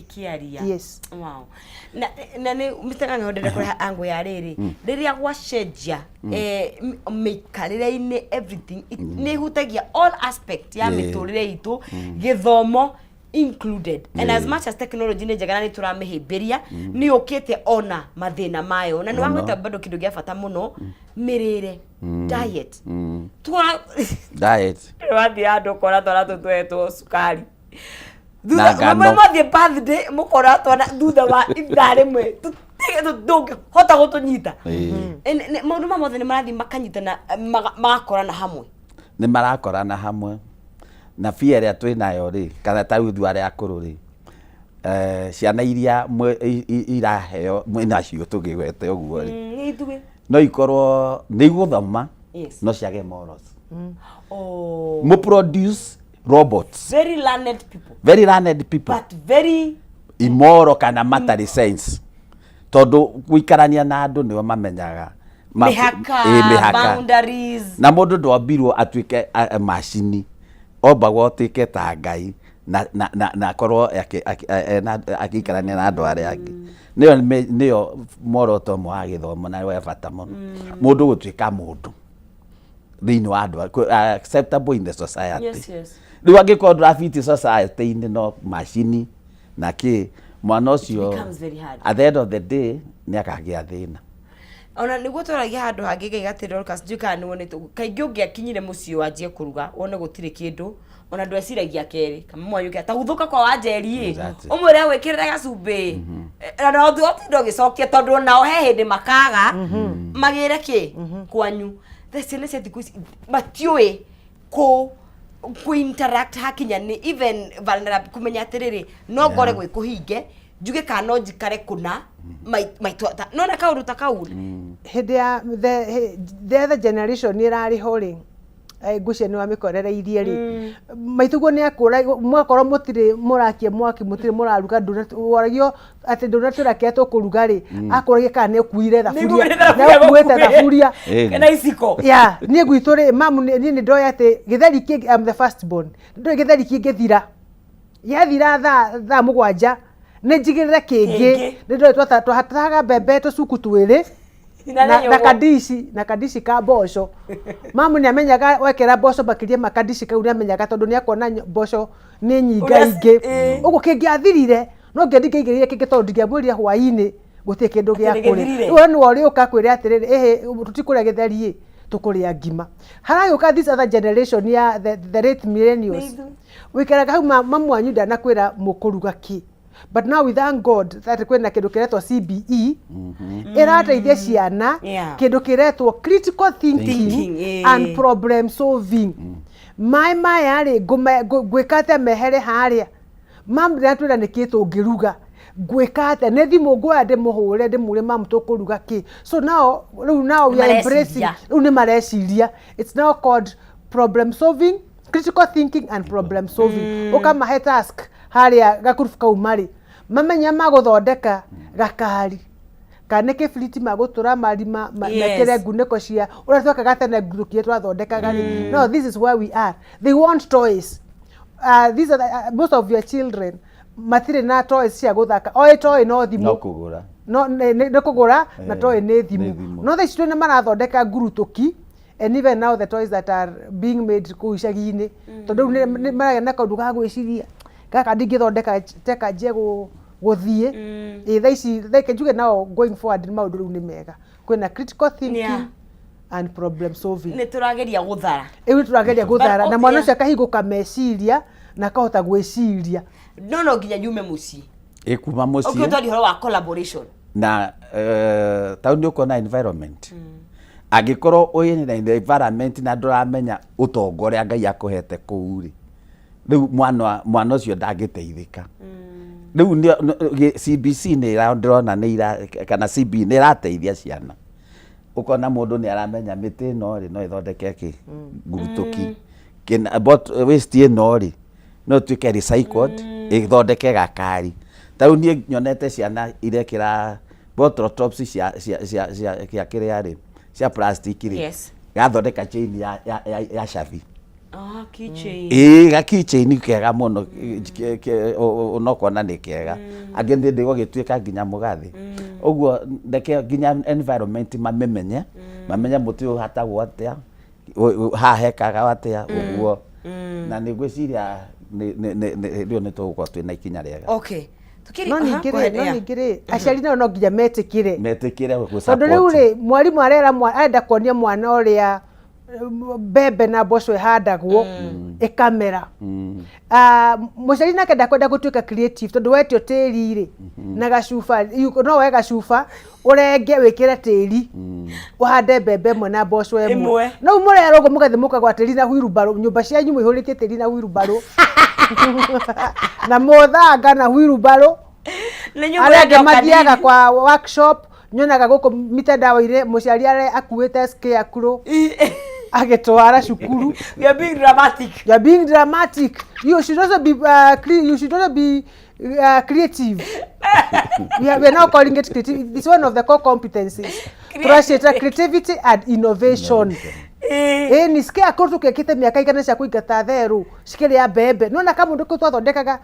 Ĩkĩaria. Yes. Wow. Na nĩ Mr. Kang'o, ndĩrenda kũreha angle ya rĩrĩ, rĩrĩa gwacenjia mĩikarĩre-inĩ, everything nĩ ĩhutagia all aspect ya mĩtũrĩre itũ, gĩthomo included. And as much as technology nĩ njega na nĩ tũramĩhĩmbĩria, nĩ yũkĩte ona mathĩna mayo, na nĩ Mũno. wagweta bado kĩndũ gĩa bata mũno, mĩrĩre, diet. Tuona Diet. Wathiĩ handũ ũkona twana tũtwetwo cukari. Na Thutha ngano. mamwe mathiĩ birthday, mũkora twana thutha wa ithaa rĩmwe ndũngĩhota gũtũnyita. Maũndũ ma mothe nĩ marathiĩ makanyitana, magakorana hamwe. Nĩ marakorana hamwe, na bia ĩrĩa twĩ nayo rĩ, kana ta rĩu ithuĩ arĩa akũrũ rĩ, ciana iria iraheo mwĩ nacio tũgĩgwete ũguo rĩ, Nĩ ithuĩ. No ikorwo nĩ igũthoma, no ciage morals. Oh. Mũ produce robots. Very learned people. Very learned people. But very immoral kana matarĩ sense, tondũ gũikarania na andũ nĩo mamenyaga mĩhaka. Ĩ, mĩhaka. Boundaries. Na mũndũ ndombirwo atuĩke macini, ombagwo atuĩke ta Ngai na akorwo akĩikarania na andũ arĩa angĩ. Nĩyo muoroto ũmwe wa gĩthomo na wa bata mũno, mũndũ gũtuĩka mũndũ thĩinĩ wa andũ, acceptable in the society. Rĩu angĩkorwo ndũrabiti society-inĩ, no macini na kĩ, mwana ũcio becomes very hard. At the end of the day nĩ akagĩa thĩna. Ona nĩguo twaragia handũ hangĩ ngaiga atĩ Dorcas, ndiũĩ kana nĩwonete, kaingĩ ũngĩakinyire mũciĩ wanjie kũruga wone gũtirĩ kĩndũ, ona ndweciragia kerĩ kama mwanyuke ta gũthũka kwa Wanjeri ĩ, ũmwĩre gwĩkĩrĩra gacumbĩ, na no ũtinda ũgĩcokia, tondũ onao he hĩndĩ makaga magĩre kĩ kwanyu. The ciana cia thikũ ici matiũĩ kũ interact hakinya nĩ even vulnerable, kũmenya atĩrĩrĩ, no ngore gwĩ kũhinge njuge kana no njikare kũna maitũ nona kaũndũ ta kau. Hĩndĩ ya the other generation ĩrarĩ ho rĩ, ngwĩciria nĩ wamĩkorereirie rĩ, maitũguo nĩ akũra, mwakorwo mũtirĩ mũrakia mwaki, mũtirĩ mũraruga, woragio atĩ ndũnatwĩra kĩrĩa tũkũruga rĩ, akũragia kana nĩ ũkuire thaburia. Nĩnguire nĩ thaburia. ũkuĩte gũkuĩre. Thaburia. Kana iciko. Ya niĩ gwitũ rĩ, mamu niĩ nĩ ndoĩ atĩ gĩtheri kĩngĩ, I'm the first born, ndoĩ gĩtheri kĩngĩthira, gĩathira thaa 7 nĩ njigĩrĩre kĩngĩ. Kĩngĩ. Nĩ ndoĩ twahataga mbembe tũcuku twĩrĩ Na na nyũngũ. Kadici ka mboco. Mamu nĩ amenyaga wekĩra mboco makĩria ma kadici kau, nĩ amenyaga tondũ nĩ akuona mboco nĩ nyingaingĩ. Ũguo kĩngĩathirire no nginya ndingĩaigĩrĩire kĩngĩ, tondũ ndingĩamwĩrire hwaĩ-inĩ gũtirĩ kĩndũ gĩa Atĩ kũrĩa. nĩgĩthirire. Rĩu we nĩwe ũrĩũka kwĩre atĩrĩrĩ, ĩhĩ, tũtikũrĩa gĩtheri ĩ, tũkũrĩa ngima. Haragĩũka this other generation ya the late millennials. Nĩ ithuĩ. Wĩikaraga hau mamu wanyu ndanakwĩra mũkũruga kĩ, but now we thank God that kwĩna kĩndũ kĩretwo CBE ĩrateithia ciana, kĩndũ kĩretwo critical thinking, Thinking, and problem solving. Maĩ maya rĩ, ngwĩka atĩa mehere harĩa? Mamu ndĩratwĩra nĩkĩ tũngĩruga, ngwĩka atĩa? Nĩ thimũ nguoya ndĩmũhũre, ndĩmũrie, "Mamu, tũkũruga kĩ?" So now, rĩu now we are embracing. Mareciria. Rĩu nĩ mareciria. It's now called problem solving, critical thinking and problem solving. Ũkamahe task harĩa gakurubu kau marĩ, mamenya magũthondeka gakari kana nĩ kĩbiriti magũtũra marima mekĩre ngunĩko cia ũrĩa twekaga tene, nguruki twathondekaga rĩ. No this is where we are. They want toys. These are most of your children matirĩ na toys cia gũthaka. Oĩ toy no thimũ. No kũgũra. No nĩ kũgũra na toy nĩ thimũ. Nĩ thimũ. No thaa ici twĩ nĩ marathondeka ngurutuki, and even now the toys that are being made kũu icagi-inĩ, tondũ rĩu nĩ maragĩa na kaũndũ ga gwĩciria, gaka ndingĩthondeka teka njie gũthiĩ. Ĩ thaa ici reke njuge, now going forward maũndũ rĩu nĩ mega, kwĩna critical thinking and problem solving. Nĩ tũrageria gũthara. Rĩu nĩ tũrageria gũthara na mwana ũcio akahingũka meciria na akahota gwĩciria. No nginya yume mũciĩ. Ĩkuma mũciĩ. Ũkĩ twaria ũhoro wa collaboration. Na tau nĩ ũkona environment, angĩkorwo wĩ na environment na ndũramenya ũtonga ũrĩa Ngai akũhete kũu rĩ, rĩu mwana ũcio ndangĩteithĩka. Rĩu CBC nĩ ndĩrona nĩ ira kana CB nĩ ĩrateithia ciana, ũkona mũndũ nĩ aramenya mĩtĩ ĩno rĩ, no ĩthondeke kĩ ngurutũki kĩna, but waste ĩno rĩ, no ĩtuĩke recycled ĩthondeke gakari. Ta rĩu niĩ nyonete ciana irekĩra bottle tops cia kĩrĩa rĩ, cia plastic rĩ, gathondeka chain ya cabi. Ah, keychain. Ĩĩ, ga keychain kega mũno, onokona nĩ kega, angĩ nĩ ndĩ gũgĩtuĩka nginya mũgathĩ. Ũguo reke nginya environment mamĩmenye, mamenye mũtĩ ũyũ ũhatagwo atĩa, haha hekaga atĩa, ũguo. Na nĩ ngwĩciria rĩu nĩ tũgũkorwo twĩna ikinya rĩega. Okay. Tukĩri No aha, ningĩ go rĩ, ahead, no yeah. ningĩ rĩ, aciari nao no nginya metĩkĩre. Metĩkĩre gũ Tondũ rĩu support. rĩ, mwarimũ arera arenda kuonia mwana ũrĩa mbembe na mboco ĩhandagwo ĩkamera. Ah, mũciari nake ndakwenda gũtuĩka creative tondũ wetio tĩri rĩ na gacuba, no woe gacuba ũrenge wĩkĩre tĩri ũhande mbembe ĩmwe na mboco ĩmwe. Ĩmwe. No mũrerwo ũguo mũgathiĩ mũkagũra tĩri na wheelbarrow, nyũmba cianyu mũihũrĩtie tĩri na wheelbarrow na mũthanga na wheelbarrow. Nĩ nyũmba Arĩa angĩ ĩrĩa mathiaga nini. kwa workshop, nyonaga gũkũ mitandao-inĩ mũciari are akuĩte scarecrow agĩtwara cukuru. We are being dramatic. You are being dramatic. You should also be you should also be creative. We are now calling it creative. It's one of the core competencies. Tũraciĩta creativity and innovation. Ĩĩ ni scarecrow tũkĩkĩte mĩaka igana cia kũingata therũ cikĩrĩa mbembe. Nĩwona kamũndũ kau twathondekaga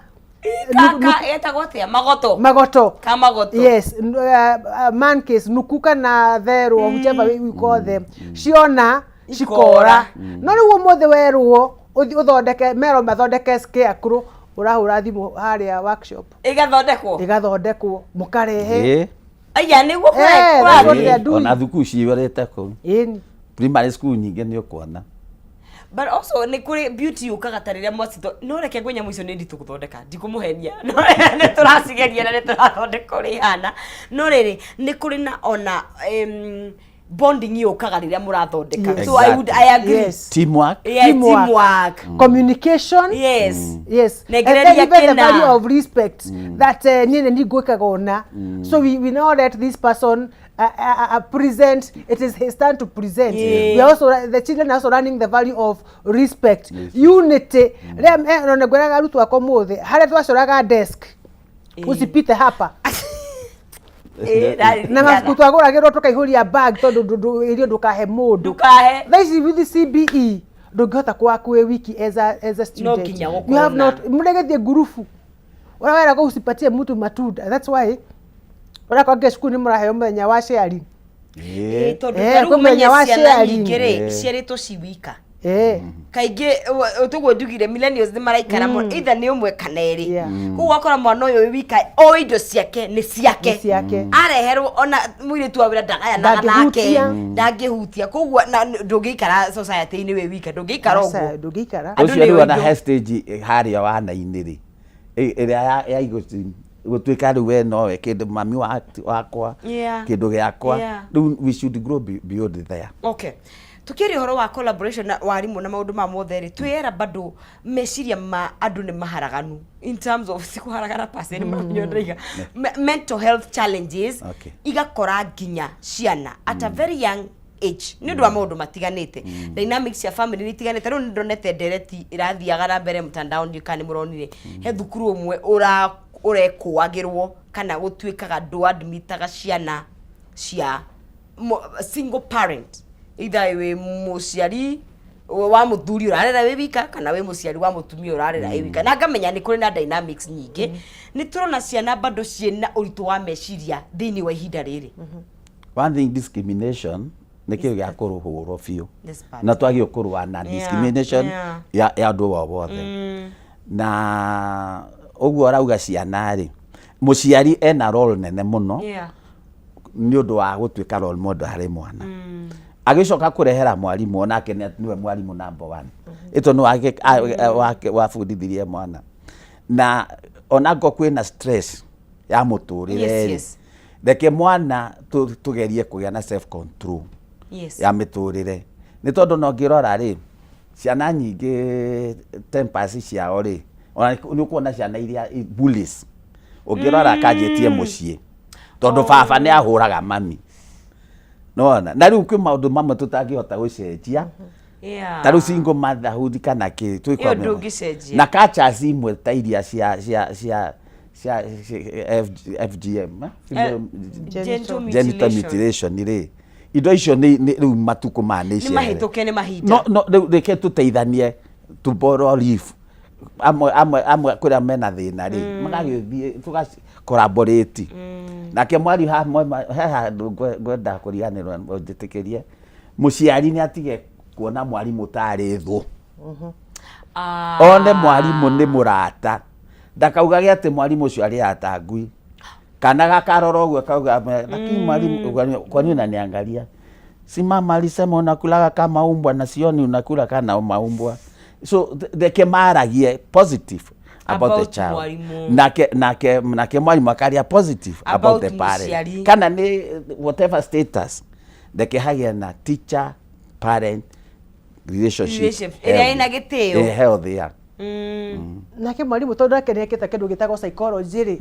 Ka etagwo atĩa? Magoto. Magoto. Ka magoto. Yes, man case nuku kana therũ, or whichever way we call them, ciona cikora. No rĩu ũmũthĩ werwo ũthiĩ ũthondeke, merwo mathondeke scarecrow, ũrahũra thimũ harĩa workshop. Ĩgathondekwo. Ĩgathondekwo, mũkarehe. Ĩĩ. Aya, nĩguo Eh, that's what they are doing. Ona thukuru ciyũrĩte kũu. Ĩni. Primary school nyingĩ nĩ ũkuona. But also nĩ kũrĩ beauty yũkaga ta rĩrĩa mwacitho, no reke ngwĩ nyamũ icio nĩ nditũ gũthondeka, ndikũmũhenia, no nĩ tũracigeria na nĩ tũrathondeka ũrĩa ihana, no rĩrĩ nĩ kũrĩ na ona bonding yũkaga rĩrĩa mũrathondeka. Yes. So I would, I agree. Yes. Teamwork. Yeah, Teamwork. teamwork. Communication. Yes. Yes. And Negereria then even the kĩna. value of respect that niĩ nĩ ngwĩkaga ũna. So we now let this person present. It is his turn to present. We are also, the children are also learning the value of respect. Yes. Unity. Rĩrĩa ona ngwĩraga arutwo akwa ũmũthĩ, harĩa twacoraga desk, usipite hapa. Na mabuku twagũragĩrwo tũkaihũria bag tondũ irio ndũkahe mũndũ. Ndũkahe. Thaa ici with CBE ndũngĩhota kũwaku wĩ wiki as a student. Nginya You have gũkorwo not, mũrĩgĩthiĩ ngurubu. Ũrĩa weragwo usipatie mtu matunda. That's why ũrakorwo cukuru nĩ mũraheo mũthenya wa sharing. Ĩĩ. Tondũ Eh, ta rĩu kwĩ mũthenya ũmenye wa ciana sharing. nyingĩ rĩ, ciarĩtwo ci wika. Kaingĩ tũguo njugire millennials nĩ maraikara mũno, either nĩ ũmwe kana erĩ. Koguo ũgakora mwana ũyũ wĩ wika o indo ciake nĩ ciake. Nĩ ciake. Areherwo ona mũirĩtu wa wĩra ndagayanaga nake. Ndangĩhutia. Ndangĩhutia. Koguo na ndũngĩikara society-inĩ wĩ wika, ndũngĩikara Aca, ũguo. ndũngĩikara. Andũ Ũcio nĩ rĩu ona ũndũ. he stage harĩa wana-inĩ rĩ, ĩrĩa ya gũtuĩka rĩu we nowe kĩndũ mami wakwa, kĩndũ gĩakwa. Rĩu we should grow beyond there. Okay. Tukiaria ũhoro wa collaboration na warimũ na maũndũ ma mothe rĩ, twĩera bado meciria ma andũ nĩ maharaganu in terms of si kũharagana per se, nĩ mũramenya ndĩraiga. Mental health challenges igakora nginya ciana at a very young age nĩ ũndũ wa maũndũ matiganĩte. Dynamics cia family nĩ itiganĩte. Rĩu nĩ ndonete ndereti ĩrathiaga na mbere mtandao, ndiũĩ kana nĩ mũronire, he thukuru ũmwe ũrekũagĩrwo kana gũtuĩkaga ndũadmitaga ciana cia single parent, either wĩ mũciari wa mũthuri ũrarera wĩ wika kana wĩ mũciari wa mũtumia ũrarera wĩ wika. Na ngamenya nĩ kũrĩ na dynamics nyingĩ. Nĩ tũrona ciana bado ciĩna ũritũ wa meciria thĩinĩ wa ihinda rĩrĩ. One thing, discrimination nĩ kĩndũ gĩa kũrũhũrwo biũ. This part. Na twagĩrĩirwo kũrũa na discrimination ya ũndũ o wothe. Na ũguo ũrauga ciana rĩ, mũciari ena role nene mũno nĩ ũndũ wa gũtuĩka role model harĩ mwana. Agĩcoka kũrehera mwarimũ, onake nĩwe mwarimũ number one. Ĩto nĩ wabundithirie mwana. Na onangorwo kwĩna stress ya mũtũrĩre rĩ, reke mwana tũgerie kũgĩa na self control ya mĩtũrĩre. Nĩ tondũ ona ũngĩrora rĩ, ciana nyingĩ tempers ciao rĩ, ona nĩ ũkuona ciana iria bullies, ũngĩrora kanjĩtie mũciĩ tondũ baba nĩ ahũraga mami. Nĩwona? Na rĩu kwĩ maũndũ mamwe tũtangĩhota gũcenjia. Ta rĩu single motherhood kana kĩ, twĩ Ĩyo kwa ndũngĩcenjia. Na cultures imwe ta iria cia FGM, eh? Female Genital genital mutilation. mutilation rĩ, indo icio nĩ rĩu matukũ maya nĩ Nĩ icere. mahĩtũke nĩ mahinda. No, no, rĩu reke tũteithanie. To borrow leaf amwe amwe amwe kũrĩa mena thĩna rĩ, magagĩthiĩ tũga collaborate nake mwari hamwe he handũ ngwenda kũriganĩrwo, njĩtĩkĩrie mũciari nĩ atige kuona mwarimũ tarĩ thũ. One mwarimũ nĩ mũrata, ndakaugage atĩ mwarimũ ũcio arĩaga ta ngui kana gakarora ũguo kauga, "Lakini mwalimu, kwani unaniangalia? Si mama alisema unakulaga kama umbwa na sioni unakula kana maumbwa." So reke maragie positive about the About child. Mwalimu. Nake mwalimu akaria positive about About the parent mũciari. kana nĩ whatever status, reke hagĩe na teacher parent relationship Relationship, ĩrĩa ĩna gĩtĩo. Eh, healthy, yeah. Nake mwarimũ, tondũ nake nĩ ekĩte kĩndũ gĩtagwo psychology rĩ,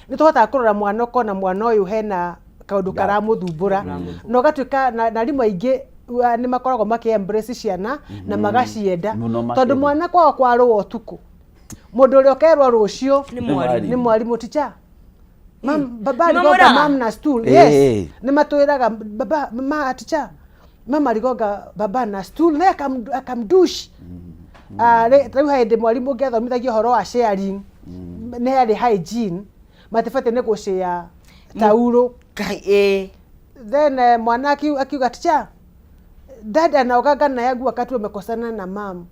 nĩ tũhotaga kũrora mwana, ũkona mwana ũyũ hena kaũndũ karamũthumbũra, na ũgatuĩka na arimũ aingĩ nĩ makoragwo makĩ embrace ciana na magacienda. Mũno tondũ makĩria. Mwana kwaga kwarũa ũtukũ, mũndũ ũrĩa ũkerwo rũciũ Nĩ mwarimũ. Nĩ mwarimũ. "Teacher, mam, baba Nĩ aligonga mamwĩraga? mam na stool." Yes, nĩ matwĩraga, "Baba, mama, teacher, mama aligonga baba na stool naye akamdush." Ah, rĩu he hĩndĩ mwarimũ ũngĩ athomithagia ũhoro wa sharing, nĩ harĩ hygiene, matibatiĩ nĩ gũcĩa tauro. Ngai, ĩ. Then mwana akiuga, "Teacher, dad anaoganga na yangu wakati wamekosana na mam."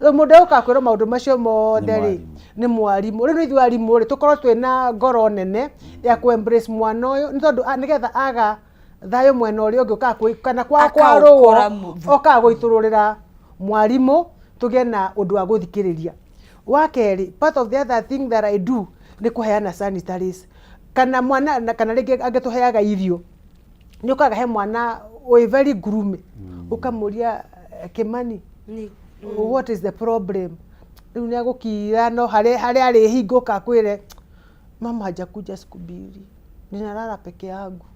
Rĩu mũndũ ũkaga kwĩrwo maũndũ macio mothe rĩ, nĩ mwarimũ. Rĩu nĩ ithuĩ arimũ rĩ, tũkorwo twĩna ngoro nene ya kũ embrace mwana ũyũ, nĩ tondũ nĩgetha aga thayũ mwena ũrĩa ũngĩ ũkaga kana kwa Akaũkora. Kwarũo okaga gũitũrũrĩra mwarimũ, tũgĩe na ũndũ wa gũthikĩrĩria. Wa kerĩ, part of the other thing that I do nĩ kũheana sanitaries, kana mwana kana rĩngĩ angĩtũheaga irio, nĩ ũkoraga he mwana wĩ very gloomy, ũkamũria, "Kimani, what is the problem?" Rĩu nĩ agũkira, no harĩa harĩa arĩhingũka akwĩre, "Mama hajakuja siku 2, ninalala peke yangu."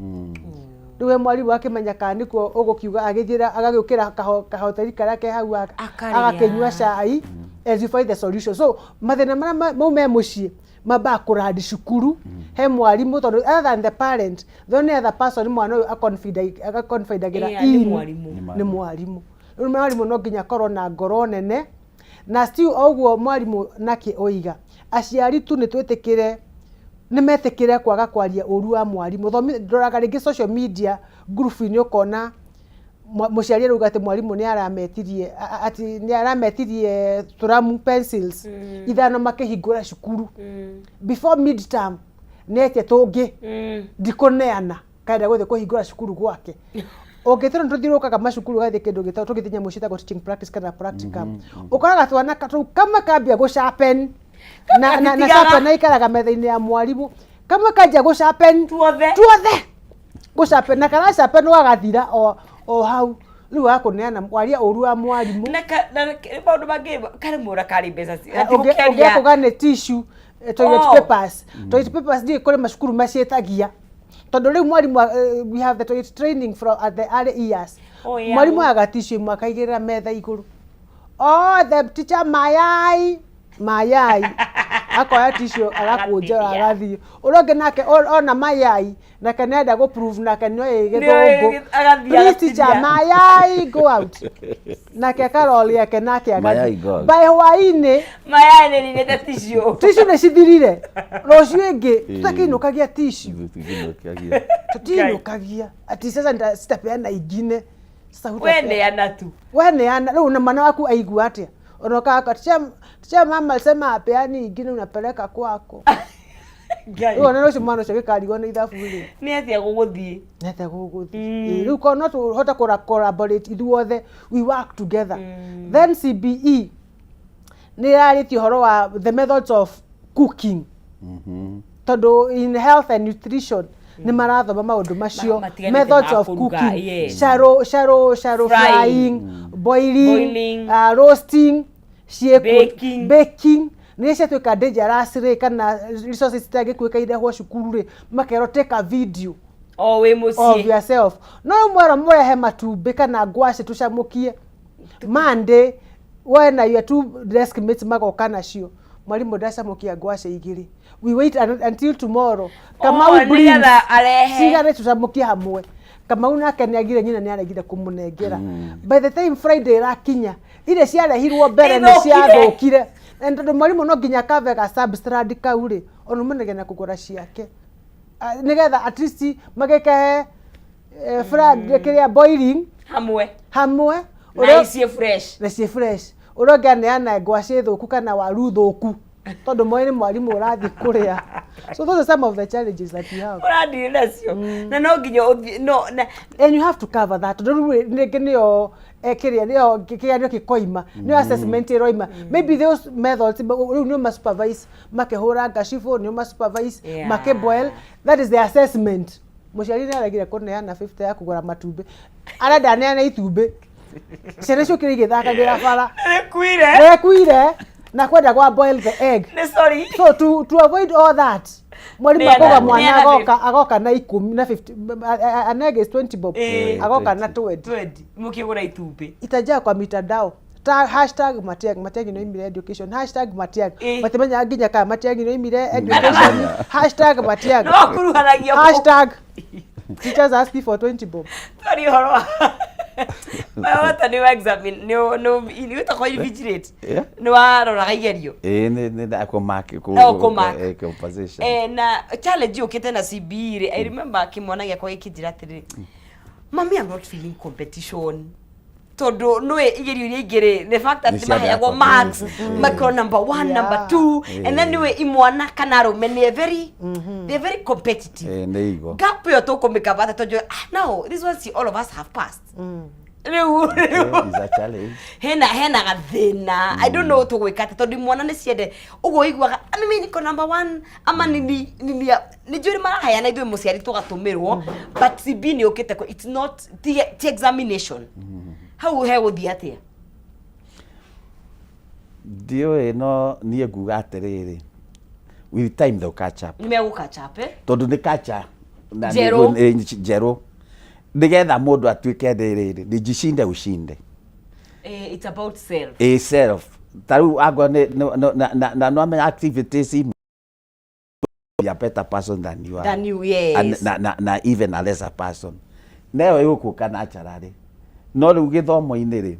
Rĩu we mwarimũ akĩmenya kana nĩkuo ũgũkiuga, agĩthiĩra agagĩũkĩra kahoteri karĩa ke hau Akarĩa. Agakĩnyua cai as you find the solution. So mathĩna marĩa mau me mũciĩ mambaga kũrandi cukuru he mwarimũ, tondũ other than the parent, the only other person mwana ũyũ aconfidagĩra Nĩ in mwarimũ. Nĩ mwarimũ. Rĩu mwarimũ no nginya akorwo na ngoro nene na still o ũguo mwarimũ nake oiga aciari tu nĩ twĩtĩkĩre, nĩ metĩkĩre kwaga kwaria ũru wa mwarimũ. Ndoraga rĩngĩ social media group-inĩ, ũkona mũciari arauga atĩ mwarimũ nĩ arametirie atĩ nĩ arametirie tũramu, pencils 5 makĩhingũra cukuru before midterm, nĩ etie tũngĩ ndikũneana kaenda gũthiĩ kũhingũra cukuru gwake. Ũngĩtĩrwo nĩ tũthiũrũrũkaga macukuru, ũgathiĩ kĩndũ gĩtagwo tũgĩthiĩ nyamũ ciĩtagwo teaching practice kana practicum, ũkoraga twana tũu kamwe kambia gũsharpen na Gatitigaga. Sharpen aikaraga metha-inĩ ya mwarimũ, kamwe kanjia gũsharpen. Tuothe. Tuothe gũsharpen, na karasharpen gagathira o hau. Rĩu wakũneana waria ũru wa mwarimũ. Na maũndũ mangĩ karĩ mũra karĩ mbeca Ũngĩakũga nĩ tissue, toilet Oh. papers. Toilet papers ndiũĩ kũrĩ macukuru maciĩtagia, tondũ rĩu mwarimũ, we have the toilet training from at the early years. Oh, yeah. Mwarimũ aga tissue ĩmwe akaigĩrĩra metha igũrũ, othe, "Teacher, mayai, mayai." Akoya tissue agakũnja Agatinia. Agathiĩ. Ũrĩa ũngĩ nake ona mayai, nake nĩarenda gũ prove nake nĩoĩ Nĩoĩ gĩthũngũ. Agathiĩ "Please teacher, agatinia. mayai go out." Nake akaroli yake nake Mayai agathiĩ. go out. By hwaĩ-inĩ Mayai nĩ ninĩte tissue. Tissue nĩ cithirire. Rũciũ ĩngĩ tũtakĩinũkagia tissue. Tũtinũkagia. Tũtinũkagia ati sasa sitapeana ingine sasa We hutapea. neana tu. We neana rĩu, na mwana waku aigua atĩa? Onoka, "Teacher, mama alisema apeani ingine, unapeleka kwako." Ngai. Rĩu ona rũciũ mwana ũcio gĩkarigwo nĩ ithabu rĩ, nĩ atĩa gũgũthiĩ? Nĩ atĩa gũgũthiĩ? Rĩu korwo no tũhote collaborate ithuothe, we work together. Then CBE nĩ ĩrarĩtie ũhoro wa the methods of cooking, tondũ in health and nutrition nĩ marathoma maũndũ macio. Matiganĩte Methods ma of kũruga, cooking, shallow Frying. frying, boiling, Boiling. Roasting ciĩkuo, Baking. Baking nĩ ciatuĩka dangerous rĩ, kana resources citangĩkuĩka irehwo cukuru rĩ, makerwo take a video o wĩ of mũciĩ yourself. No mwerwo mũrehe matumbĩ kana ngwacĩ tũcamũkie Monday, we na your two desk mates magoka nacio, mwarimũ ndacamũkia ngwacĩ 2, we wait until tomorrow. Kamau Oh, brings nĩgetha arehe. cigane tũcamũkie hamwe. Kamau nake nĩ agire, nyina nĩ aregire kũmũnengera. By the time Friday ĩrakinya, Iria ciarehirwo mbere nĩ Nĩithũkire. ciathũkire. Na tondũ mwarimũ no nginya kave ga substrand kau rĩ, ona umanagia na kũgũra ciake. Ah, nĩgetha at least magĩkehe flood kĩrĩa boiling Hamwe. Hamwe. Na ici fresh. Na ciĩ fresh. Ũrĩa ũngĩ aneana ngwacĩ thũku kana waru thũku tondũ moĩ nĩ mwarimũ ũrathiĩ kũrĩa. So those are some of the challenges that we have. Ũrathiĩ nacio. Na no nginya ũthiĩ no na And you have to cover that, tondũ rĩu rĩngĩ nĩyo kĩrĩa nĩyo kĩgeranio gĩkoima, nĩyo assessment ĩroima. Maybe those methods rĩu nĩo ma supervise makĩhũra ngacibũ, nĩo ma supervise makĩboil. That is the assessment. Mũciari nĩ aregire kũneana 50 ya kũgũra matumbĩ, arenda aneane itumbĩ, ciana ciũkĩre igĩthakagĩra bara. Nĩkuire. Nĩkuire na kwenda gwa boil the egg. Nĩ sorry. So to avoid all that, mwarimu Nĩ akoga mwana neana agoka na 10 na 50, an egg is 20 bob, agoka na 20. 20 mũkĩgũra itumbĩ. Itajaa kwa mitandao. Hashtag Matiang'i, Matiang'i nĩoimire education, hashtag Matiang'i. Matimenyaga nginya kana Matiang'i nĩoimire education, hashtag Matiang'i. No akuruhanagia kũ- Hashtag teachers asking for 20 bob. Twarie ũhoro wa wata nĩ wa examine nĩ wĩtagwo invigilate. Nĩ waroraga igerio. Ĩĩ, nĩ kũmark. Oh, kũmark. Composition. Na challenge yũkĩte na CBE rĩ, I remember kĩmwana gĩakwa gĩkĩnjĩra atĩrĩrĩ, "Mami, I'm not feeling competition," tondũ nĩũĩ igerio iria ingĩ rĩ, the fact that Nĩ cia maheagwo competition. marks makorwo number one, number two, and then nĩũĩ imwana kana arũme nĩ very, they're very competitive. Ĩĩ, nĩ igo. Gap ĩyo tũkũmĩkaba atĩa? Tondũ now this one, see, all of us have passed rĩu. Ĩĩ, is a challenge. Hena gathĩna. I don't know tũgwĩka atĩa, tondũ imwana nĩ ciende ũguo ũiguaga, "Ah, mimi niko number one," ama nini nini nĩ njũĩ maraheana, ithuĩ mũciari tũgatũmĩrwo, but CB nĩ ũkĩte it's not ti examination. Hau he gũthiĩ atĩa? Ndiũĩ, no niĩ nguga atĩrĩrĩ, with time they'll catch up. Nĩ megũcatch up, eh? Tondũ nĩ kacha na Njerũ. Njerũ, nĩgetha mũndũ atuĩke rĩrĩ nĩ jishinde ushinde. It's about self. Ĩ, self. Ta rĩu angorwo nĩ na no activities imwe, be a better person than you are. Than you, yes. And, na even a lesser person neyo ĩgũkũka naturally. No rĩu gĩthomo-inĩ rĩ,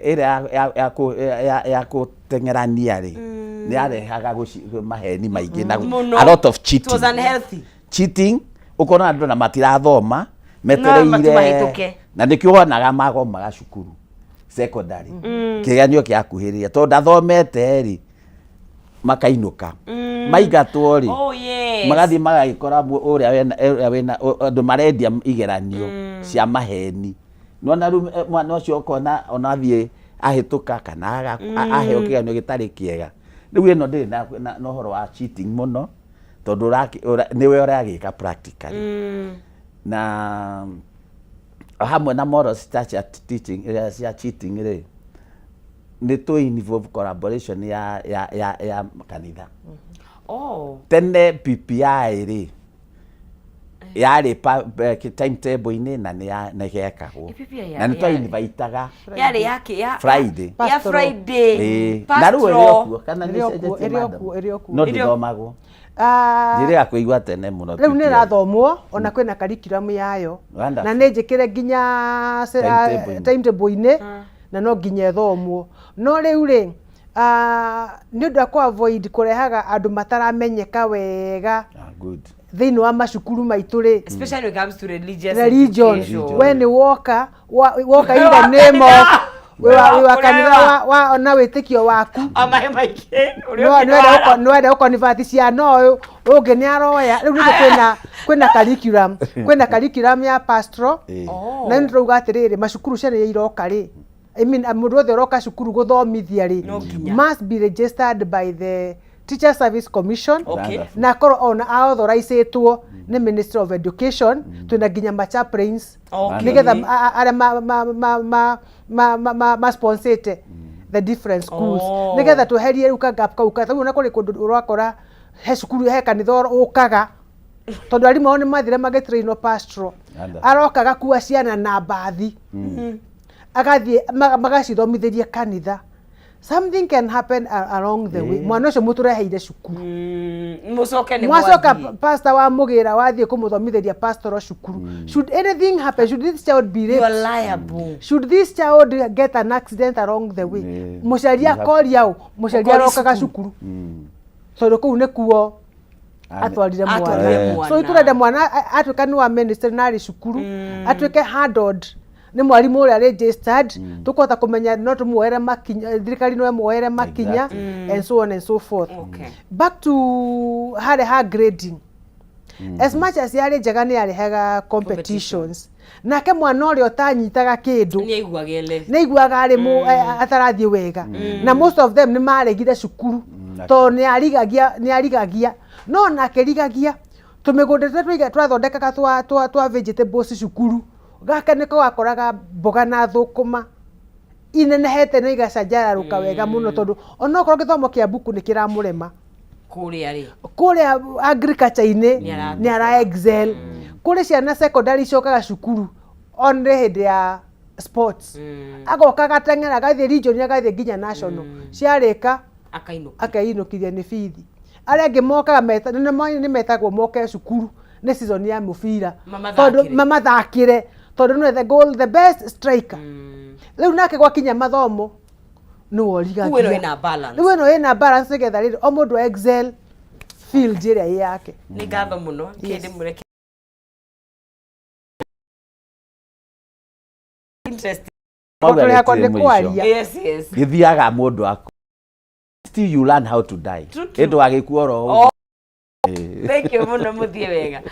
ĩrĩa ya kũteng'erania rĩ, nĩ yarehaga maheni maingĩ na Mũno. a lot of It cheating. was unhealthy. Cheating, ũkona andũ na matirathoma. No, metereire mahĩtũke. Na nĩkĩo wonaga magomaga cukuru secondary kĩgeranio kĩakuhĩrĩria, tondũ ndathomete rĩ, makainũka, maingatwo rĩ, magathiĩ magagĩkora ũrĩa wĩna andũ marendia igeranio cia maheni. Nona rĩu mwana ũcio ũkona ona athiĩ ahĩtũka kana aheo kĩgeranio gĩtarĩ kĩega. Rĩu ĩno ndĩrĩ na ũhoro wa cheating mũno, tondũ nĩwe ũragĩka practically. Na hamwe na morals ta cia teaching, cia cheating rĩ, nĩ tũ involve collaboration ya kanitha. Tene PPI rĩ, yarĩ timetable-inĩ na nĩ gekagwo. PPI Na nĩ twainvitaga. Yarĩ yake ya Friday. Ya Pastoral. Friday. Ĩĩ. Na rĩu ĩrĩ o kuo kana nĩ Ĩrĩ o kuo, ĩcenjetie, ĩrĩ o madam? kuo, ĩrĩ o kuo. No Ĩrĩ o- ndĩthomagwo. Ah, Njĩrĩga kũigua tene mũno. Rĩu nĩ PPI. ĩrathomwo, ona kwĩna curriculum yayo. Wonderful. Na nĩ njĩkĩre nginya Timetable-inĩ. timetable-inĩ, na no nginya ĩthomwo. No rĩu rĩ, nĩ ũndũ wa kũ avoid kũrehaga andũ mataramenyeka wega Ah, good. thĩinĩ wa macukuru maitũ rĩ, Especially when it comes to religious religion. education. We nĩ woka in the name of wĩ wa kanitha wa ona wĩtĩkio waku. Amahe maingĩ ũrĩa No ũngĩ nĩwara. nĩwenda gũconvert ciana, ũyũ ũngĩ nĩ aroya. Rĩu nĩguo kwĩna curriculum ya pastoral. Na nĩ tũrauga atĩrĩrĩ, macukuru ciana iria iroka rĩ, I mean, mũndũ wothe ũroka cukuru gũthomithia rĩ, No nginya. must be registered by the Teacher Service Commission Wonderful. na akorwo ona authorizĩtwo nĩ Ministry of Education. Twĩna nginya ma chaplains nĩgetha arĩa ma sponsete the different schools, nĩgetha tweherie rĩu ka gap kau. Rĩu ona kũrĩ kũndũ ũrakora he cukuru, he kanitha ũkaga, tondũ arimũ ao nĩ mathire magĩtrainwo pastoral. Wonderful. Aroka agakua ciana na mbathi, agathiĩ magacithomithĩria kanitha. Something can happen along the way. Mwana ũcio mũtũreheire cukuru. Mũcoke nĩ Mwacoka mwathiĩ. Pastor wa mũgĩra wathiĩ kũmũthomithĩria pastoral cukuru. Should anything happen, should this child be You are raped, liable. should this child get an accident along the way, mũciari akoria ũ? Mũciari Ũkoria arokaga cukuru. cukuru tondũ kũu nĩkuo atwarire mwana. Atwarire mwana. So turenda mwana atuĩka nĩ wa ministry na arĩ cukuru, atuĩke handled nĩ mwarimũ ũrĩa registered, tũkũhota kũmenya no tũmuoere makinya, thirikari no ĩmuoere makinya and so on and so forth. Back to harĩa ha grading, as much as yarĩ njega, nĩ yarehaga competitions, nake mwana ũrĩa ũtanyitaga kĩndũ nĩ aiguaga ele nĩ aiguaga arĩ atarathiĩ wega, na most of them nĩ maregire cukuru tondũ nĩ arigagia no ona akĩrigagia tũmĩgũnda tũrĩa twathondekaga twa vegetables cukuru gaka nĩko gakoraga mboga na thũkũma inenehete na igacanjararũka wega mũno, tondũ onokorwo gĩthomo kĩa mbuku nĩ kĩramũrema, kũrĩa rĩ kũrĩa agriculture-inĩ Nĩ nĩ ara excel. Kũrĩ ciana secondary icokaga cukuru only hĩndĩ ya sports, agoka agateng'era, agathiĩ region, agathiĩ nginya national, ciarĩka akainũka. Akeinũkithia nĩ bithi. Arĩa angĩ mokaga nĩ metagwo moke cukuru nĩ season ya mũbira. Mamathakĩre. Tondũ mamathakĩre, tondũ nĩwe the goal, the best striker. Rĩu nake gwakinya mathomo nĩwe Rĩu ĩno ũrigagia. ĩna balance. Rĩu ĩno ĩna balance, nĩgetha rĩrĩ o mũndũ excel field ĩrĩa ĩ yake. Nĩ ngatho mũno kĩndĩ mũreke interest. Mauga Tũrĩ hakwa rĩtirĩ nĩ mũico. kwaria. Yes. Gĩthiaga mũndũ aku, still you learn how to die. True, true. Ĩndũ wagĩkua oro ũguo. Oh. Thank you mũno, mũthiĩ wega.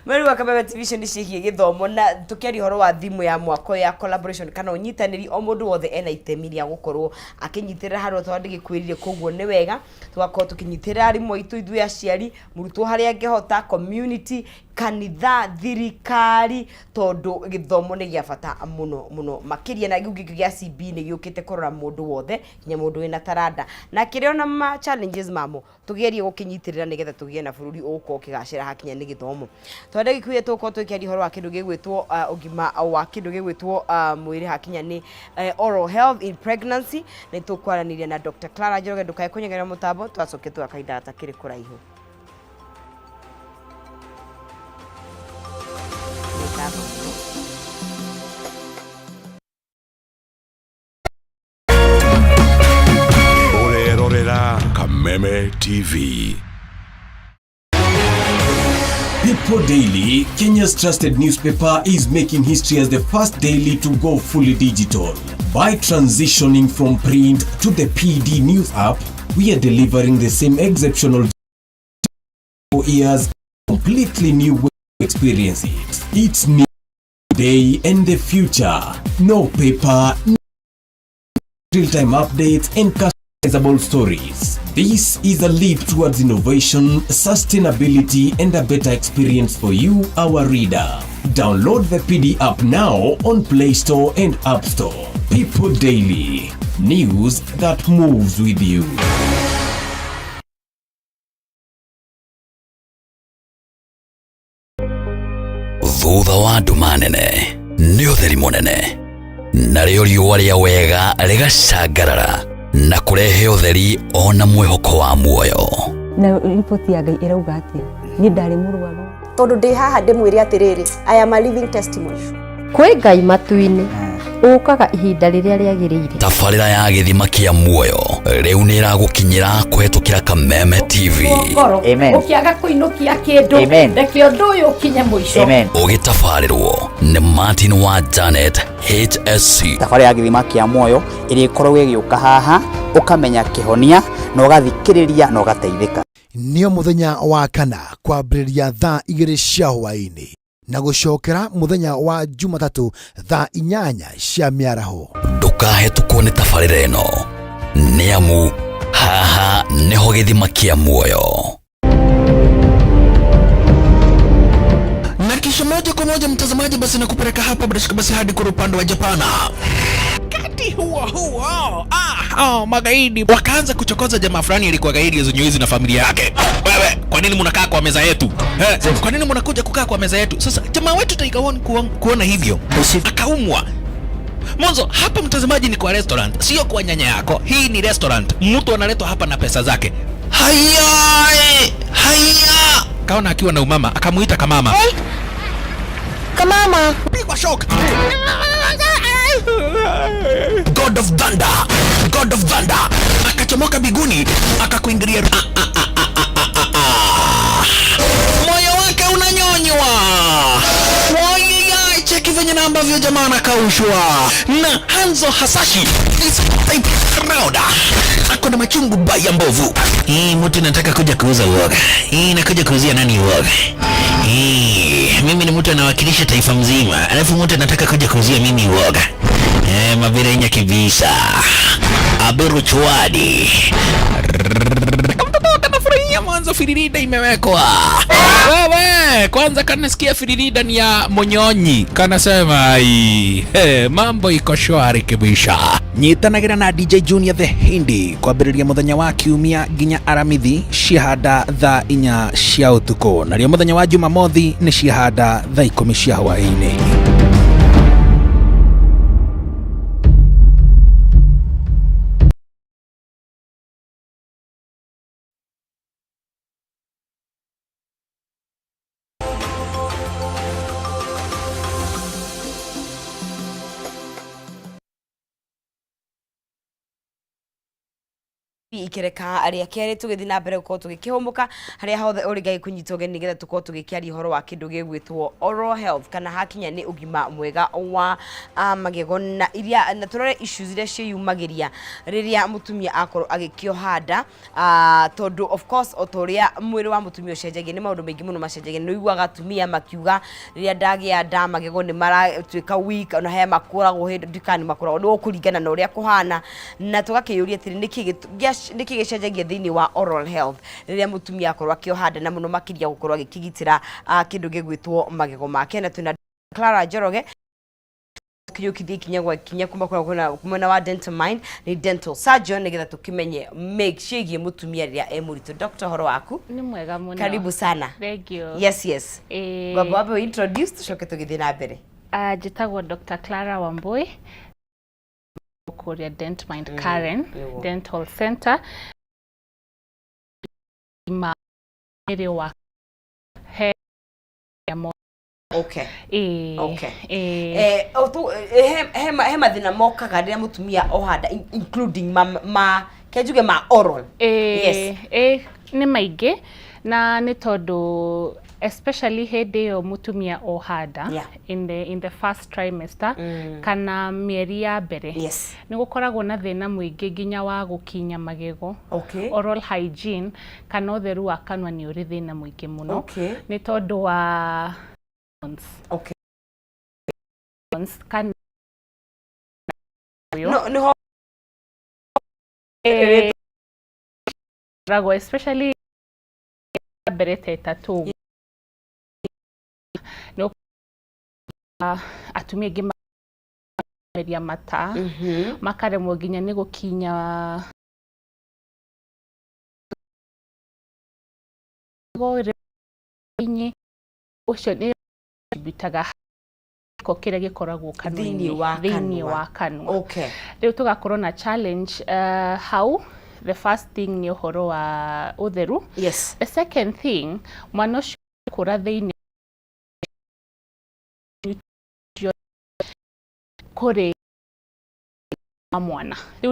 Mweri wa Kameme TV nĩ ciĩgiĩ gĩthomo na tũkĩaria ũhoro wa thimũ ya mwako ya collaboration kana ũnyitanĩri, o mũndũ wothe ena itemi rĩa gũkorwo akĩnyitĩrĩra harĩa tondũ ndĩgĩkwĩrire, koguo nĩ wega tũgakorwo tũkĩnyitĩrĩra arimũ aitũ, ithuĩ aciari, mũrutwo harĩa angĩhota, community, kanitha, thirikari, tondũ gĩthomo nĩ gĩa bata mũno mũno makĩria, na gĩu gĩkĩ gĩa CB nĩ gĩũkĩte kũrora mũndũ wothe, nginya mũndũ wĩna taranda na kĩrĩa ona ma challenges mamo, tũgerie gũkĩnyitĩrĩra nĩgetha tũgĩe na bũrũri ũgũkorwo ũkĩgacĩra hakinya nĩ gĩthomo. Twende gĩkuhĩ tũgũkorwo tũkĩaria ũhoro wa kĩndũ gĩgwĩtwo ũgima wa kĩndũ gĩgwĩtwo mwĩrĩ hakinya nĩ oral health in pregnancy. Nĩ tũkwaranĩria na Dr. Clara Njoroge. Ndũkae kũnyegerera mũtambo, twacoke twa kahinda gatakĩrĩ kũraihu. Nĩ ngatho mũno. Ũrerorera Kameme TV. People Daily, Kenya's trusted newspaper, is making history as the first daily to go fully digital. By transitioning from print to the PD News app, we are delivering the same exceptional years, completely new way to experience it. It's new day and the future. No paper, no real-time updates and customizable stories. This is a leap towards innovation, sustainability, and a better experience for you, our reader. Download the PD app now on Play Store and App Store. People Daily, news that moves with you. Thutha wa nduma nene nĩ ũtheri mũnene, narĩo riũa rĩa wega rĩgacangarara na kũrehe ũtheri ona mwĩhoko wa muoyo. Na riboti ya Ngai ĩrauga atĩa? Niĩ ndarĩ mũrwaru. Tondũ ndĩ haha ndĩmwĩre atĩrĩrĩ, I am a living testimony. Kwĩ Ngai matu-inĩ ũkaga ihinda rĩrĩa rĩagĩrĩire. Tabarĩra ya gĩthima kĩa muoyo rĩu nĩ ĩragũkinyĩra kũhetũkĩra Kameme TV. Ngoro ũkĩaga kũinũkia kĩndũ, reke ũndũ ũyũ ũkinye mũico. Ũgĩtabarĩrwo nĩ Martin wa Janet HSC. Thabarĩ ya gĩthima kĩa muoyo ĩrĩa ĩkoragwo ĩgĩũka haha, ũkamenya kĩhonia na ũgathikĩrĩria na ũgateithĩka. Nĩo mũthenya wa kana kwambĩrĩria thaa 2 cia hwaĩ-inĩ na gũcokera mũthenya wa Jumatatũ thaa 8 cia mĩaraho. Ndũkahetũkwo nĩ tabarĩra ĩno, nĩ amu haha nĩho gĩthima kĩa muoyo. Na kisha moja kwa moja, mtazamaji, basi nakupeleka hapa bila shaka basi hadi kule upande wa Japana. Wakati huo huo, oh, magaidi wakaanza kuchokoza jamaa fulani alikuwa gaidi ya na familia yake. Wewe, kwa nini mnakaa kwa meza yetu? Eh, kwa nini mnakuja kukaa kwa meza yetu? Sasa jamaa wetu Tiger One kuona hivyo akaumwa. Mwanzo hapa mtazamaji ni kwa restaurant, sio kwa nyanya yako. Hii ni restaurant, mtu analetwa hapa na pesa zake. Haya, haya, kaona akiwa na umama akamuita kamama. Hey. Kamama. Pigwa shock. God of Thunder, God of Thunder akachomoka biguni akakuingilia. Ah, ah, ah, ah, ah, ah, ah. Moyo wake unanyonywa. Wayai, cheki venye na ambavyo jamaa anakaushwa na Hanzo Hasashi is type crowd. Ako na machungu baya mbovu. Hii mtu nataka kuja kuuza uoga. Hii nakuja kuuzia nani uoga? Hii mimi ni mtu anawakilisha taifa mzima, alafu mtu anataka kuja kuuzia mimi uoga. Eh, maberenya kibisa. Aberu chwadi. Kamtoto kanafurahia mwanzo firirida imewekwa. Wewe kwanza kanasikia firirida ni ya Monyonyi, kanasema ai, hey, mambo iko shwari kibisha. Nyitanagĩra na DJ Junior the Hindi kwambĩrĩria mũthenya wa kiumia nginya aramithi ciahanda thaa 4 cia ũtukũ, narĩo mũthenya wa Jumamothi nĩ ciahanda thaa 10 cia hwaĩ-inĩ. Ikereka rĩa kerĩ tũgĩthiĩ na mbere gũkorwo tũgĩkĩhũmũka harĩa hothe ũrĩ Ngai kũnyita ũgeni nĩgetha tũkorwo tũgĩkĩaria ũhoro wa kĩndũ gĩgwĩtwo oral health kana hakinya nĩ ũgima mwega wa magego na iria na tũrore issues iria ciĩyumagĩria rĩrĩa mũtumia akorwo agĩkĩoha nda, tondũ of course o ta ũrĩa mwĩrĩ wa mũtumia ũcenjagia nĩ maũndũ maingĩ mũno macenjagia. Nĩ ũiguaga atumia makiuga rĩrĩa ndagĩa nda magego nĩ maratuĩka weak, ona he makũragwo hĩndĩ ndikani makũragwo nĩ gũkũringana na ũrĩa kũhana, na tũgakĩyũria atĩrĩ nĩkĩ gĩcenjagia thĩinĩ wa oral health rĩrĩa mũtumia akorwo akĩoha nda na mũno makĩria gũkorwo agĩkĩgitĩra kĩndũ gĩgwĩtwo magego make. Na twĩna Clara Njoroge kinyũkithia ikinya gwa ikinya kuma kũrĩa kwĩna mwena wa Dental Mind, nĩ dental surgeon, nĩgetha tũkĩmenye make ciĩgiĩ mũtumia rĩrĩa e mũritũ. Doctor, horo waku? Nĩ mwega mũno. Karibu sana. Thank you. Yes, yes. Ngwamba wambe introduce tũcoke tũgĩthiĩ na mbere. Njĩtagwo Dr. Clara Wambui kũrĩa Dentmind Karen Dental Center ma mwĩrĩ wa he mo. Okay. Okay. He mathĩna mokaga rĩrĩa mũtumia oha nda, including ma ke njuge ma oral? Yes. Nĩ maingĩ, na nĩ tondũ especially hĩndĩ ĩyo mũtumia oha nda in the first trimester kana mĩeri ya mbere, nĩ gũkoragwo na thĩna mũingĩ nginya wa gũkinya magego. Oral hygiene kana ũtheru wa kanua nĩ ũrĩ thĩna mũingĩ mũno nĩ tondũ wa kana No, nĩho Koragwo especially ya mbere ta 3 ũguo. Nĩ ũkoraga atumia aingĩ mameria mata, makaremwo nginya nĩ gũkinya inyi ũcio nĩ bitaga gĩko kĩrĩa gĩkoragwo kanua-inĩ. Thĩinĩ wa Thĩinĩ kanua. Wa kanua. Rĩu tũgakorwo na challenge hau. The first thing nĩ ũhoro wa ũtheru. The second thing, mwana ũcio kũra thĩinĩ kũrĩ wa mwana rĩu,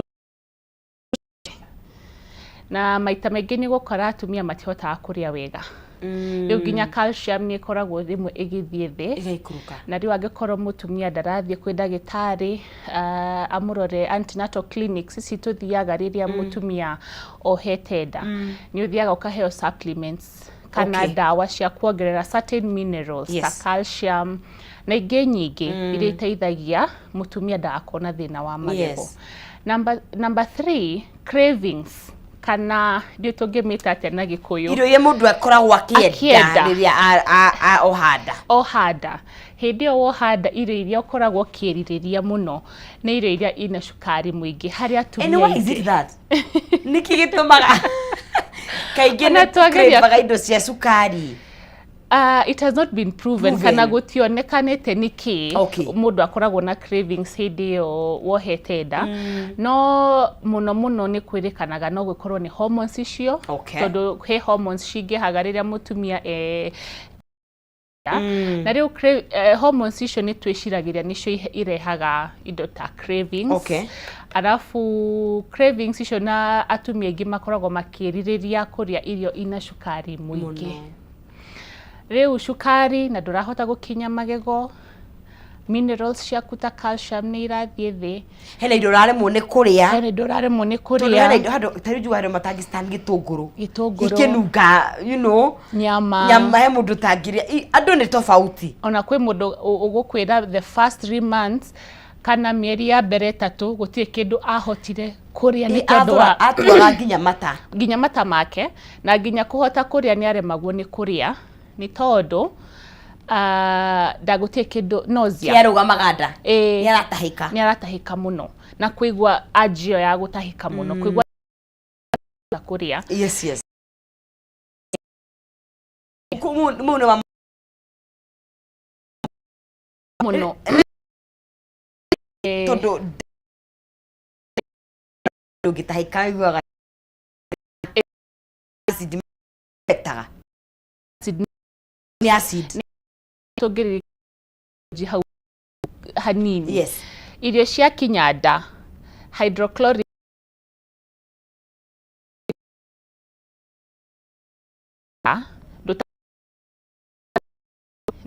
na maita maingĩ nĩ gũkora atumia matihotaga kũrĩa wega. Rĩu nginya calcium nĩ ĩkoragwo rĩmwe ĩgĩthiĩ thĩ. Ĩgaikũrũka. Na rĩu angĩkorwo mũtumia ndarathiĩ kwĩ ndagĩtarĩ amũrore antenatal clinics ici tũthiaga rĩrĩa mũtumia ohete nda, nĩ ũthiaga ũkaheo supplements kana ndawa cia kuongerera certain minerals ta calcium na ingĩ nyingĩ iria iteithagia mũtumia ndagakorwo na thĩna wa magego. Number three, cravings kana ndiũ tũngĩmĩta atĩa na Gĩkũyũ? Irio iria mũndũ akoragwo akĩenda Akĩenda. rĩrĩa oha nda. Oha nda, hĩndĩ ĩyo woha nda, irio iria ũkoragwo ũkĩrirĩria mũno nĩ irio iria ina cukari mũingĩ harĩ atumia And why is aingĩ. it that? Nĩkĩ gĩtũmaga kaingĩ Ona nĩ twageria- tũcraveaga indo cia cukari? It has not been proven, Proven. Kana gũtionekanĩte nĩkĩ mũndũ akoragwo na cravings hĩndĩ ĩyo wohete nda. No mũno mũno nĩ kwĩrĩkanaga no gũkorwo nĩ hormones icio, tondũ he hormones cingĩhaga rĩrĩa mũtumia e na rĩu hormones icio nĩ twĩciragĩria nĩcio irehaga indo ta cravings. Arabu cravings icio na atumia aingĩ makoragwo makĩrirĩria kũrĩa irio ina cukari mũingĩ. Rĩu cukari na ndũrahota gũkinya magego, minerals ciaku ta calcium nĩ irathiĩ thĩ. Hena indo ũraremwo nĩ kũrĩa. Hena indo ũraremwo nĩ Tondũ kũrĩa. Hena indo handũ ta rĩu njugaga andũ matangi stand gĩtũngũrũ. Gĩtũngũrũ. Gĩkĩnunga, nyama. Nyama he mũndũ ũtangĩrĩa. Andũ nĩ tofauti. Ona kwĩ mũndũ ũgũkwĩra the first 3 months kana mĩeri ya mbere 3 gũtirĩ kĩndũ ahotire kũrĩa nĩ tondũ wa Atuaga nginya mata. Nginya mata make na nginya kũhota kũrĩa nĩ aremagwo nĩ kũrĩa nĩ tondũ ndagũtirĩ kĩndũ, nausea. Kĩarũgamaga nda. Ĩĩ. Nĩ aratahĩka. Nĩ aratahĩka mũno na kũigua urge ĩyo ya gũtahĩka mũno, kũigua kũrĩa. Yes. Mau nĩ wa mũno. Tondũ ndũngĩtahĩka iguaga acid affectaga. Acid. Nĩ acid. Tũngĩrĩrĩria hau hanini, irio cia kinya nda, hydrochloric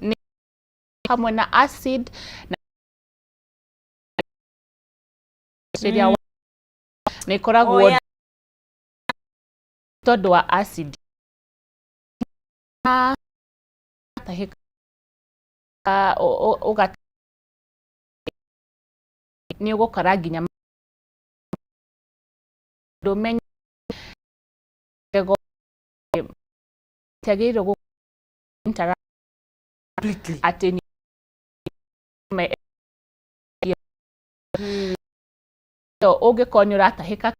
nĩ hamwe na acid na rĩrĩa nĩ ĩkoragwo tondũ wa acid na tahĩka ũga nĩ ũgũkora nginya ndũmenye magego tiagĩrĩirwo gũ interact atĩ nĩ ũngĩkorwo nĩ ũratahĩka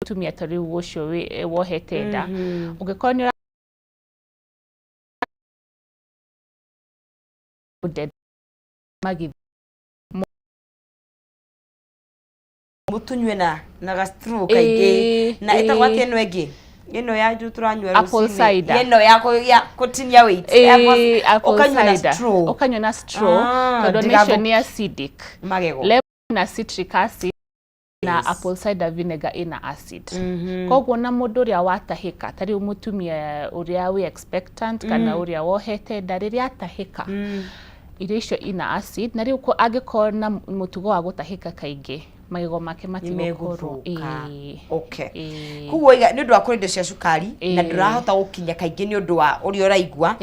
mũtumia ta rĩu ũcio wohete nda, ũngĩkorwo nĩ ũra magi Mũtũnyue na ga straw kaingĩ na ĩtagwo atĩa ĩno ĩngĩ, ĩno ya rĩu tũranyua Apple rũcinĩ? Cider. Ĩno ya kũtinia weight. Apple Ũkanyua na cider. straw. Ũkanyua na straw. Ah, tondũ nĩcio nĩ acidic. Magego. Lemon na citric acid na apple cider vinegar ĩna acid. Koguo na mũndũ ũrĩa watahĩka, ta rĩu mũtumia ũrĩa wĩ expectant kana ũrĩa wohete nda, rĩrĩa atahĩka irio icio ina acid, na rĩu angĩkorwo na mũtugo wa gũtahĩka kaingĩ, magego make matigũkorwo. Nĩmegũthũka. Ĩĩ. Okay. Koguo iga nĩ ũndũ wa kũrĩa indo cia cukari na ndũrahota gũkinya kaingĩ nĩ ũndũ wa ũrĩa ũraigua,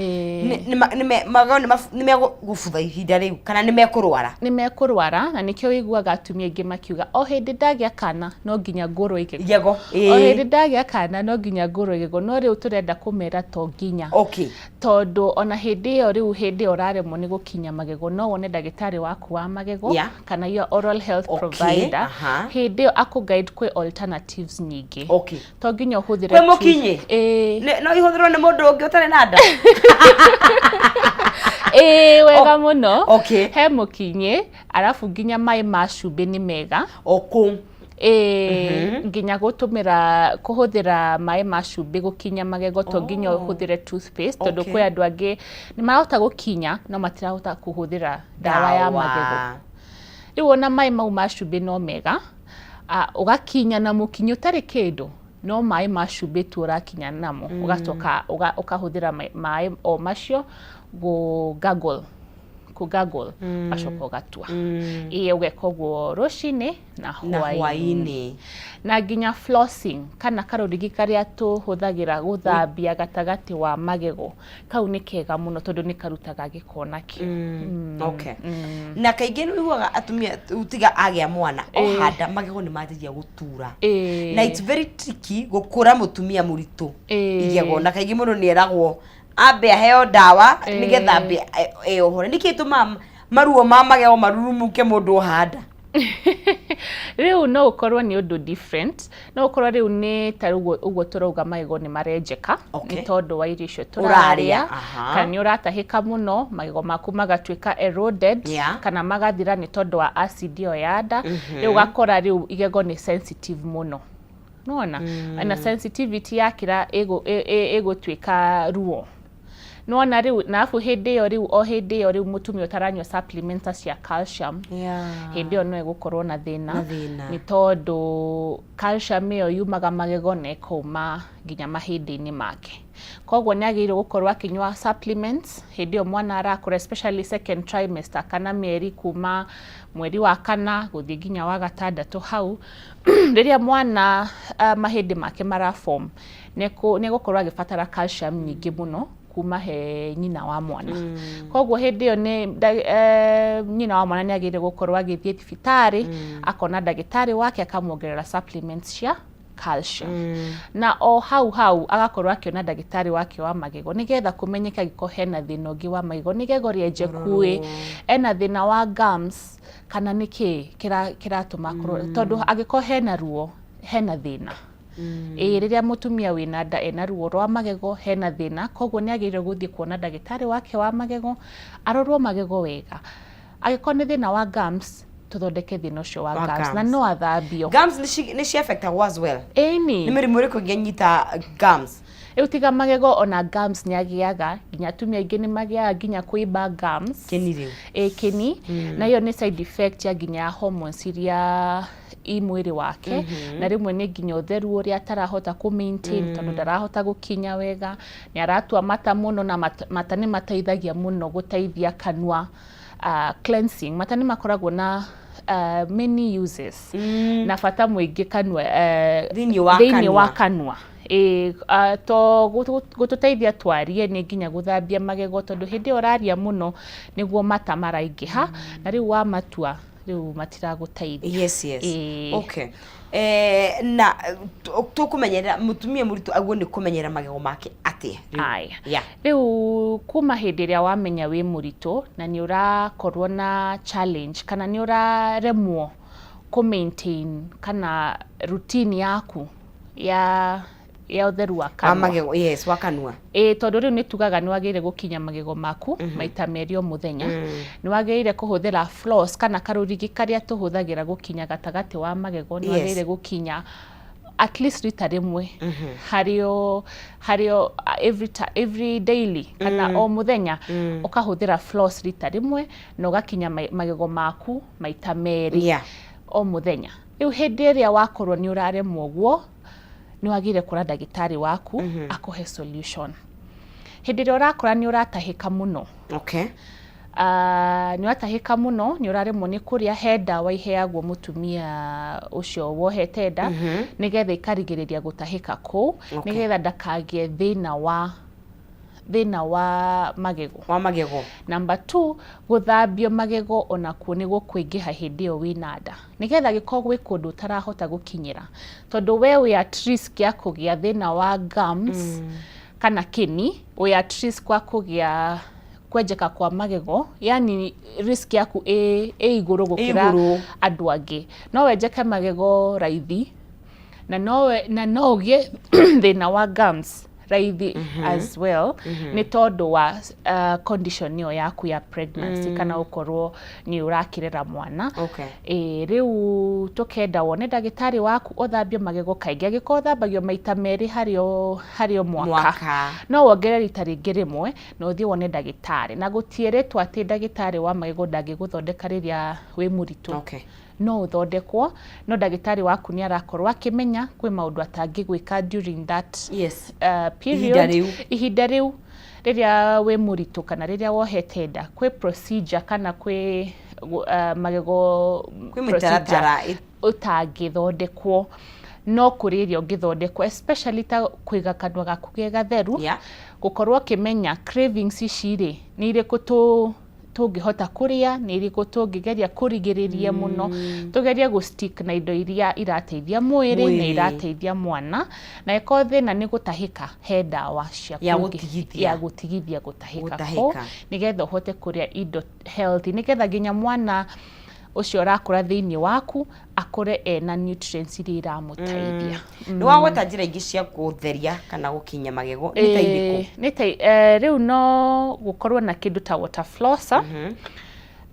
magego nĩ megũbutha ihinda rĩu kana nĩ mekũrwara. Nĩ mekũrwara, na nĩkĩo ũiguaga atumia aingĩ makiuga o hĩndĩ ndagĩa kana no nginya ngũrwo igego. Igego, O hĩndĩ ndagĩa kana no nginya ngũrwo igego, no rĩu tũrenda kũmera to nginya. Tondũ ona hĩndĩ ĩyo rĩu hĩndĩ ĩyo ũraremwo nĩ gũkinya magego, no wone ndagĩtarĩ waku wa magego kana your oral health provider. Hĩndĩ ĩyo akũ guide kwĩ alternatives nyingĩ. To nginya ũhũthĩre Kwĩ mũkinyi? Ĩĩ. No ihũthĩrwo nĩ mũndũ ũngĩ ũtarĩ na nda? Ĩĩ, wega mũno. He mũkinyĩ, arabu nginya maĩ ma cumbĩ nĩ mega. Okũ. Ĩĩ, nginya gũtũmĩra kũhũthĩra maĩ ma cumbĩ gũkinya magego, to nginya ũhũthĩre toothpaste, tondũ kwĩ andũ angĩ nĩ marahota gũkinya no matirahota kũhũthĩra ndawa ya magego. Rĩu ona maĩ mau ma cumbĩ no mega, ũgakinya na mũkinyi ũtarĩ kĩndũ, no maĩ ma cumbĩ tu ũrakinya namo. Ũgacoka ũkahũthĩra maĩ o macio gũ gargle, kũ gargle, ũgacoka ũgatua. Ĩĩ, ũgeka ũguo rũcinĩ na Na hwaĩ-inĩ. Hwaĩ-inĩ. Na nginya flossing kana karũrigi karĩa tũhũthagĩra gũthambia gatagatĩ wa magego, kau nĩ kega mũno tondũ nĩ karutaga gĩko nakĩo. Okay. Na kaingĩ nĩ ũiguaga atumia rĩu tiga agĩa mwana ohanda magego nĩ manjagia gũtura. Na it's very tricky gũkũra mũtumia mũritũ igego, na kaingĩ mũndũ nĩ eragwo ambe aheo ndawa nĩgetha ambe eyohore. Nĩkĩ gĩtũmaga maruo ma magego marurumuke mũndũ ohanda? Rĩu no ũkorwo nĩ ũndũ different, no ũkorwo rĩu nĩ ta ũguo ũguo tũrauga magego nĩ marenjeka nĩ tondũ wa irio icio Ũrarĩa, tũrarĩa, kana nĩ ũratahĩka mũno, magego maku magatuĩka eroded, kana magathira nĩ tondũ wa acid ĩyo ya nda. Rĩu ũgakora rĩu igego nĩ sensitive mũno, nĩwona? Na sensitivity yakĩra ĩgũtuĩka ruo. Nĩwona rĩu, na arabu hĩndĩ ĩyo rĩu, o hĩndĩ ĩyo rĩu mũtumia ũtaranyua supplements cia calcium, hĩndĩ ĩyo no ĩgũkorwo na thĩna, Na thĩna. Nĩ tondũ calcium ĩyo yumaga magego na ĩkauma nginya mahĩndĩ-inĩ make. Koguo nĩ agĩrĩirwo gũkorwo akĩnyua supplements hĩndĩ ĩyo mwana arakũra, especially second trimester, kana mĩeri kuma mweri wa kana gũthiĩ nginya wa gatandatũ hau, rĩrĩa mwana mahĩndĩ make mara form, nĩ egũkorwo agĩbatara calcium nyingĩ mũno kuma he nyina wa mwana. Koguo hĩndĩ ĩyo nĩ nyina wa mwana nĩ agĩrĩire gũkorwo agĩthiĩ thibitarĩ, akona ndagĩtarĩ wake, akamuongerera supplements cia calcium. Na o hau hau agakorwo akĩona ndagĩtarĩ wake wa magego, nĩgetha kũmenyeke angĩkorwo hena thĩna ũngĩ wa magego, nĩ igego rĩenjeku ĩ, ena thĩna wa gums, kana nĩkĩ kĩratũma akorwo, tondũ angĩkorwo hena ruo, hena thĩna. Ĩĩ, rĩrĩa mũtumia wĩna nda ena ruo rwa magego, hena thĩna. Koguo nĩ agĩrĩirwo gũthiĩ kuona ndagĩtarĩ wake wa magego, arorwo magego wega. Angĩkorwo nĩ thĩna wa gums, tũthondeke thĩna ũcio wa Wa gums, na gums. no athambio. Gums nĩ ci affectagwo as well? Ĩni. Nĩ mĩrimũ ĩrĩkũ ĩngĩnyita gums? Rĩu tiga magego, ona gums nĩ agĩaga, nginya atumia aingĩ nĩ magĩaga nginya kũimba gums. Kĩni rĩu. Ĩ, kĩni. Na ĩyo nĩ side effect ya nginya ya hormones iria i mwĩrĩ wake. Na rĩmwe nĩ nginya ũtheru ũrĩa atarahota kũ maintain, tondũ ndarahota gũkinya wega, nĩ aratua mata mũno, na mata nĩ mateithagia mũno gũteithia kanua, cleansing. Mata nĩ makoragwo na many uses na bata mũingĩ kanua, Thĩinĩ wa thĩinĩ wa kanua. Kanua. Ĩ, to gũtũteithia twarie, nĩ nginya gũthambia magego, tondũ hĩndĩ ĩyo ũraria mũno nĩguo mata maraingĩha, na rĩu wamatua rĩu matiragũteithia. Yes. Ĩĩ. Okay. Na tũkũmenyerera mũtumia mũritũ aguo nĩ kũmenyerera magego make atĩa rĩu? Aya. Rĩu Rĩu kuma hĩndĩ ĩrĩa wamenya wĩ mũritũ na nĩ ũrakorwo na challenge, kana nĩ ũraremwo kũ maintain kana routine yaku ya ũtheru wa wa kanua. Magego, yes, wa kanua. Ĩ, tondũ rĩu nĩ tugaga nĩ wagĩrĩire gũkinya magego maku maita merĩ o mũthenya, nĩ wagĩrĩire kũhũthĩra floss kana karũrigi karĩa tũhũthagĩra gũkinya gatagatĩ wa magego, nĩ wagĩrĩire gũkinya at least rita rĩmwe harĩ o every daily, kana o mũthenya ũkahũthĩra floss rita rĩmwe na ũgakinya magego maku maita merĩ o mũthenya. Rĩu hĩndĩ ĩrĩa wakorwo nĩ ũraremwo ũguo, nĩ wagĩrĩire kuona ndagĩtarĩ waku akũhe solution. Hĩndĩ ĩrĩa ũrakora nĩ ũratahĩka mũno, nĩ ũratahĩka mũno, nĩ ũraremwo nĩ kũrĩa, he ndawa iheagwo mũtumia ũcio wohete nda, nĩgetha ikarigĩrĩria gũtahĩka kũu, nĩgetha ndakagĩe thĩna wa magego. Wa magego. Number 2, gũthambio magego onakuo nĩ gũkũingĩha hĩndĩ ĩyo wĩna nda, nĩgetha gĩkorwo gwĩ kũndũ ũtarahota gũkinyĩra, tondũ we wĩ at risk ya kũgĩa thĩna wa gums kana kĩni, wĩ at risk wa kũgĩa kwenjeka kwa magego, yani risk yaku ĩ igũrũ gũkĩra Igũrũ. andũ angĩ. No wenjeke magego raithi, na no ũgĩe thĩna wa gums raithi as well, nĩ tondũ wa condition ĩyo yaku ya pregnancy, kana ũkorwo nĩ ũrakĩrera mwana. Ĩ, rĩu tũkenda wone ndagĩtarĩ waku, ũthambie magego kaingĩ. Angĩkorwo ũthambagio maita merĩ harĩ o mwaka, Mwaka. no wongerere rita rĩngĩ rĩmwe na ũthiĩ wone ndagĩtarĩ. Na gũtiĩrĩtwo atĩ ndagĩtarĩ wa magego ndangĩgũthondeka rĩrĩa wĩ mũritũ. No ũthondekwo, no ndagĩtarĩ waku nĩ arakorwo akĩmenya kwĩ maũndũ atangĩgwĩka during that period. Ihinda rĩu. Ihinda rĩu rĩrĩa wĩ mũritũ kana rĩrĩa wohete nda, kwĩ procedure kana kwĩ magego Kwĩ mĩtaratara. Procedure ũtangĩthondekwo, no kũrĩ ĩrĩa ũngĩthondekwo, especially ta kũiga kanua gaku ge gatheru, gũkorwo ũkĩmenya cravings ici rĩ, nĩ irĩkũ tũngĩhota kũrĩa, nĩ irĩkũ tũngĩgeria kũrigĩrĩria mũno, tũgerie gũ stick na indo iria irateithia mwĩrĩ na Mwĩrĩ. irateithia mwana. Na ĩkorwo thĩna nĩ gũtahĩka, he ndawa cia Ya gũtigithia. Ya gũtigithia gũtahĩka Gũtahĩka. kũu, nĩgetha ũhote kũrĩa indo healthy, nĩgetha nginya mwana Ũcio ũrakũra thĩinĩ waku akũre ena nutrients iria iramũteithia. Nĩ wagweta njĩra ingĩ cia gũtheria kana gũkinya magego, nĩ ta irĩkũ? Nĩ ta rĩu no gũkorwo na kĩndũ ta water flosser.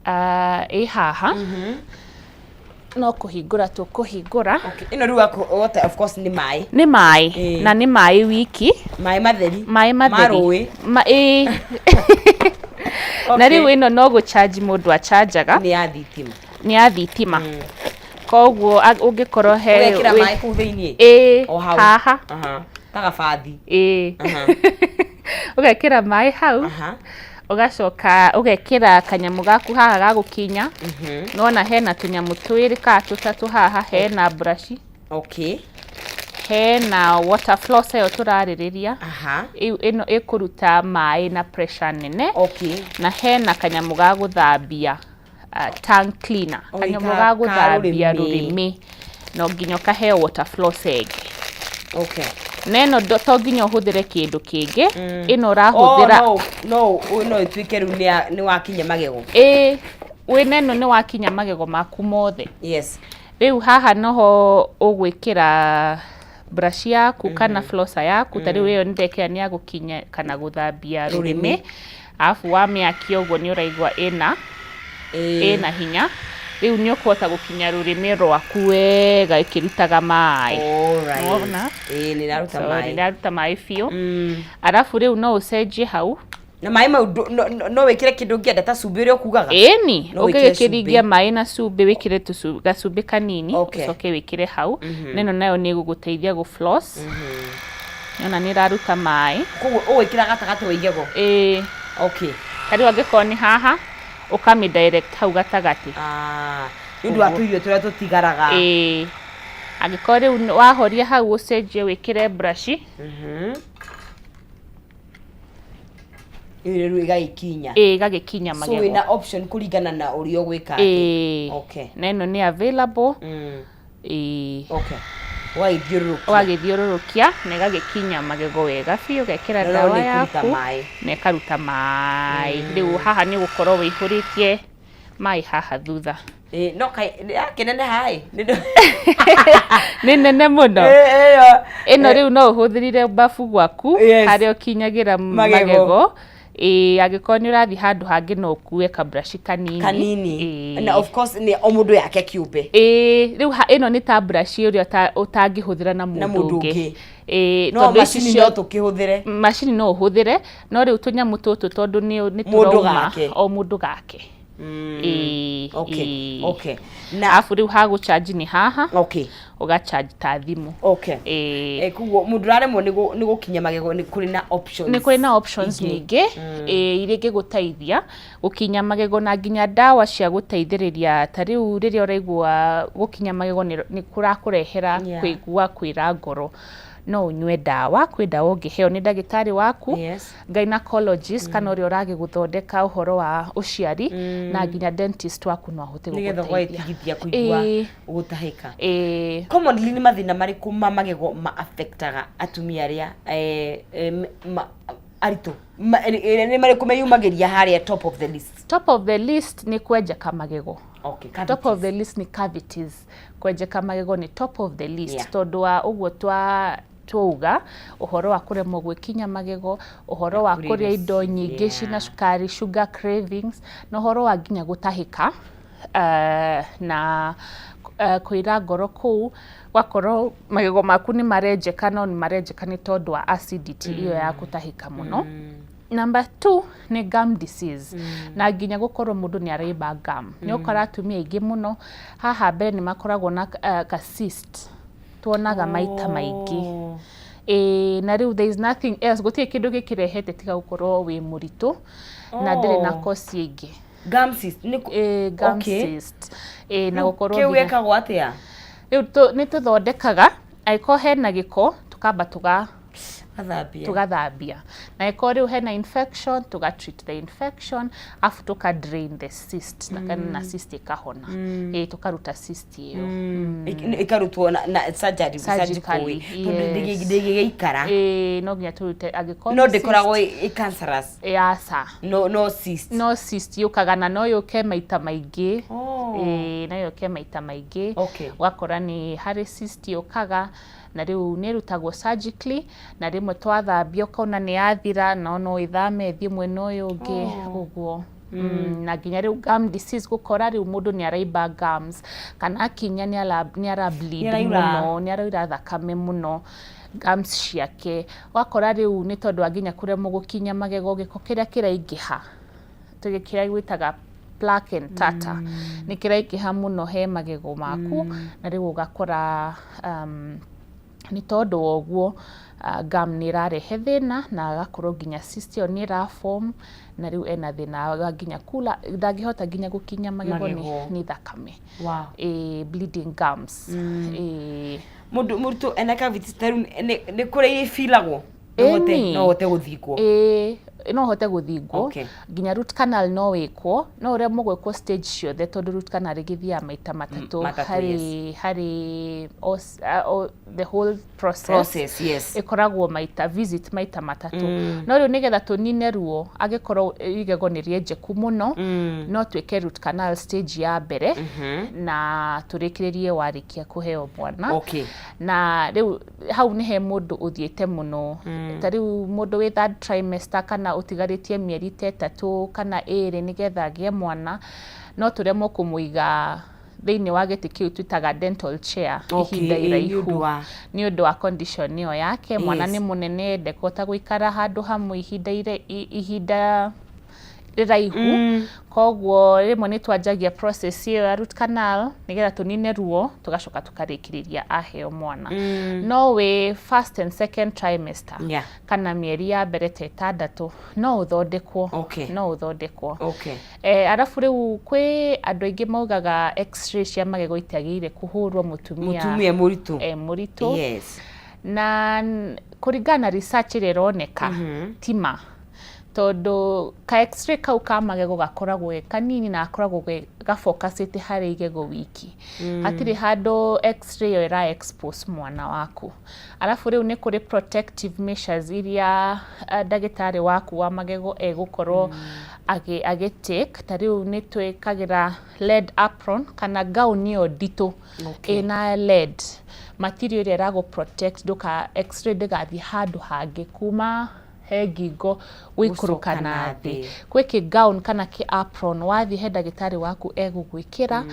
Ĩ haha no kũhingũra tũkũhingũra. Ĩno rĩu water, of course nĩ maĩ. Nĩ maĩ. Na nĩ maĩ wiki. Maĩ matheri. Maĩ matheri. Ma rũĩ. Ma, ĩĩ. Na rĩu ĩno no gũchanji mũndũ achanjaga. Nĩ ya thitima. Nĩ ya thitima. Koguo ũngĩkorwo he Ũgekĩra maĩ kũu thĩiniĩ? Ĩĩ. O hau. Haha. Ta gabathi. Ĩĩ. Ũgekĩra maĩ hau. Ũgacoka ũgekĩra kanyamũ gaku haha ga gũkinya. Nĩwona hena tũnyamũ twĩrĩ kana tũtatũ haha, hena brush. Hena water floss ĩyo tũrarĩrĩria. Ĩu ĩno ĩkũruta maĩ na pressure nene. Na hena kanyamũ ga gũthambia, tongue cleaner. Oi, Kanyamũ ka ga gũthambia rũrĩmĩ. Rũrĩmĩ. No nginya ũkaheo water floss ĩngĩ. Na ĩno to nginya ũhũthĩre kĩndũ kĩngĩ. Ĩno ũrahũthĩra. Oh, no no no ĩtuĩke rĩu nĩ wakinya magego. Ĩĩ, wĩna ĩno nĩ wakinya magego maku mothe. Rĩu haha noho ũgwĩkĩra brush yaku kana flosser yaku, ta rĩu ĩyo nĩ ndekĩra nĩ ya gũkinya kana gũthambia rũrĩmĩ. Rũrĩmĩ. Arabu wamĩakia ũguo nĩ ũraigua ĩna hinya. Rĩu nĩ ũkũhota gũkinya rũrĩmĩ rwaku wega ĩkĩrutaga maĩ. Nĩwona? Ĩĩ, nĩ ĩraruta So, maĩ. nĩ ĩraruta maĩ biũ. Arabu rĩu no ũcenjie hau. Na maĩ mau no wĩkĩre kĩndũ ũngĩenda ta cumbĩ ũrĩa ũkugaga? Ĩni, No wĩkĩre ũngĩgĩkĩringia cumbĩ. Maĩ na cumbĩ, wĩkĩre gacumbĩ kanini, ũcoke wĩkĩre hau. Na ĩno nayo nĩ ĩgũgũteithia gũ floss. Nĩwona nĩ ĩraruta maĩ. Koguo ũgwĩkĩra gatagatĩ wa igego? Ĩĩ. Ta rĩu angĩkorwo nĩ haha, ũkamĩ direct hau gatagatĩ. Nĩ ũndũ wa tũirio tũrĩa tũtigaraga. Ĩĩ. Angĩkorwo rĩu wahoria hau ũcenjie wĩkĩre brush. Ĩyo rĩu ĩgagĩkinya. Ĩĩ, ĩgagĩkinya So magego. wĩna option kũringana na ũrĩa ũgwĩka atĩ. Ĩĩ. Na ĩno nĩ available. Ĩĩ. Ũgagĩthiũrũrũkia. Ũgagĩthiũrũrũkia na ĩgagĩkinya magego wega biũ, ũgekĩra Na no ndawa nĩ ĩkũruta yaku maĩ. Na ĩkaruta maĩ. Rĩu haha nĩ ũgũkorwo wĩihũrĩtie maĩ haha thutha. Ĩĩ, no kaĩ yakĩneneha ĩ. Nĩ nene mũno. Ĩyo. Ĩno rĩu no ũhũthĩrire bafu gwaku harĩa ũkinyagĩra Magego. Magego. Ĩĩ, angĩkorwo nĩ ũrathiĩ handũ hangĩ no ũkue kaburaci kanini. Kanini. Ĩĩ. Na of course nĩ o mũndũ yake kĩũmbe. Ĩĩ, rĩu ĩno nĩ ta brush ĩrĩa ũtangĩhũthĩra na Na mũndũ mũndũ ũngĩ. Ũngĩ. Ĩĩ, No tondũ ici macini no tũkĩhũthĩre. Macini no ũhũthĩre, no rĩu tũnyamũ tũtũ tondũ nĩ Mũndũ tũrauma gake. o mũndũ gake. Ĩĩ, ĩĩ. Na arabu rĩu ha gũchanji nĩ haha. Ũgachanji ta thimũ. Ĩĩ. Koguo mũndũ ũraremwo nĩ gũkinya magego nĩ kũrĩ na options. Nĩ kũrĩ na options ingĩ. Nyingĩ ĩĩ, iria ingĩgũteithia gũkinya magego na nginya ndawa cia gũteithĩrĩria ta rĩu rĩrĩa ũraigua gũkinya magego nĩ kũrakũrehera kũigua kwĩra ngoro, no ũnyue ndawa. Kwĩ ndawa ũngĩheo nĩ ndagĩtarĩ waku, gynecologist, kana ũrĩa ũragĩgũthondeka ũhoro wa ũciari, na nginya dentist waku no ahote Nĩgetha gũgũteithia. ũgagĩtigithia kũigua gũtahĩka. Ĩĩ. Commonly nĩ mathĩna marĩkũ ma magego ma affectaga atumia arĩa aritũ? Nĩ marĩkũ meyumagĩria harĩa top of the list? Top of the list nĩ kwenjeka magego. Top of Cavities. The list nĩ cavities. Kwenjeka magego nĩ top of the list tondũ wa ũguo twauga ũhoro wa kũremwo gwĩkinya magego, ũhoro wa kũrĩa kũrĩa indo irio nyingĩ cina cukari, sugar cravings, na ũhoro wa nginya gũtahĩka, na kwĩra ngoro kũu, ũgakorwo magego maku nĩ marenjeka no nĩ marenjeka nĩ tondũ wa acidity ĩyo ya gũtahĩka mũno. Number two nĩ gum disease, na nginya gũkorwo mũndũ nĩ araimba gum. Nĩ ũkora atumia aingĩ mũno haha mbere nĩ makoragwo na ka cyst tuonaga maita maingĩ. Ĩĩ, na rĩu there is nothing else, gũtirĩ kĩndũ gĩkĩrehete tiga gũkorwo wĩ mũritũ na ndĩrĩ na cause ĩngĩ. Gum cyst nĩ Ĩĩ, gum cyst. Ĩĩ, na Rĩu gũkorwo kĩu nginya gĩkagwo atĩa? Rĩu nĩ tũthondekaga, angĩkorwo hena gĩko tũkamba tũga Gathambia. Tugathambia na ĩkorwo rĩu hena infection, tuga treat the infection, afu tuka drain the cyst na kana na cyst ĩkahona. Ĩĩ, tũkaruta cyst ĩyo. Ĩkarutwo na surgery, surgical way. Surgically, Tondũ yes. ndĩgĩgĩikara. Ĩĩ, no nginya tũrute angĩkorwo No nĩ cyst. ndĩkoragwo ĩ cancerous. Aca. No, no cyst. No cyst yũkaga na no yũke maita maingĩ. Oh. Ĩĩ, no yũke maita maingĩ. Okay. Ũgakora nĩ harĩ cyst yũkaga na rĩu nĩ ĩrutagwo surgically, na rĩmwe twathambia ũkona nĩ yathira, no no ĩthame ĩthiĩ mwena ũyũ ũngĩ. Oh. Ũguo. Na nginya rĩu gum disease, gũkora rĩu mũndũ nĩ araimba gums kana akinya nĩ ara bleed Nĩ araura. Mũno, nĩ araura thakame mũno gums ciake, ũgakora rĩu nĩ tondũ wa nginya kũremwo gũkinya magego, gĩko kĩrĩa kĩraingĩha kĩrĩa gwĩtaga plaque and tartar nĩ kĩraingĩha mũno he magego maku, na rĩu ũgakora nĩ tondũ wa ũguo gum nĩ ĩrarehe thĩna na agakorwo nginya cyst ĩyo nĩ ĩra form, na rĩu ena thĩna wa nginya kula, ndangĩhota nginya gũkinya magego nĩ, Magego. Nĩ thakame. Wow. Ĩĩ, bleeding gums. Ĩĩ. Mũndũ mũritũ ena cavities ta rĩu nĩ kũrĩ ĩbilagwo? No ũhote Ĩni. No ũhote gũthingwo? Ĩĩ, no ũhote gũthingwo. Okay. Nginya root canal no wĩkwo, no ũremwo gwĩkwo stage ciothe tondũ root canal ĩgĩthiaga maita matatũ. Matatũ. Harĩ harĩ o the whole process, Process, yes. Ĩkoragwo maita visit maita matatũ. No rĩu nĩgetha tũnine ruo, angĩkorwo igego nĩ rĩenjeku mũno, no twĩke root canal stage ya mbere na tũrĩkĩrĩrie warĩkia kũheo mwana. Na rĩu hau nĩ he mũndũ ũthiĩte mũno, ta rĩu mũndũ wĩ third trimester kana ũtigarĩtie mĩeri ta 3 kana 2 nĩgetha agĩe mwana, no tũremwo kũmũiga thĩinĩ wa gĩtĩ kĩu twĩtaga dental chair ihinda Nĩ ũndũ iraihu nĩ ũndũ wa condition ĩyo yake. Mwana nĩ mũnene, ndekũhota gũikara handũ hamwe ihinda ihinda rĩraihu. Koguo rĩmwe nĩ twanjagia process ĩyo ya root canal nĩgetha tũnine ruo, tũgacoka tũkarĩkĩrĩria aheo mwana. No wĩ first and second trimester kana mĩeri ya mbere ta 6 no ũthondekwo. No ũthondekwo. Arabu rĩu kwĩ andũ aingĩ maugaga x-ray cia magego itiagĩrĩire kũhũrwo mũtumia Mũtumia mũritũ. Mũritũ. Na kũringana na research ĩrĩa ĩroneka, ti ma, tondũ ka x-ray kau ka magego gakoragwo ge kanini na gakoragwo ge gafocusĩte harĩ igego wiki. Hatirĩ handũ x-ray ĩyo ĩra expose mwana waku. Arabu rĩu nĩ kũrĩ protective measures iria ndagĩtarĩ waku wa magego egũkorwo agĩ take. Ta rĩu nĩ twĩkagĩra lead apron kana gown ĩyo nditũ ĩna lead material ĩrĩa ĩragũ protect ndũka x-ray ndĩgathiĩ handũ hangĩ kuma he ngingo gũikũrũka Gũcoka na na thĩ. Thĩ. Gwĩ kĩ gown kana kĩ apron wathiĩ he ndagĩtarĩ waku egũgwĩkĩra,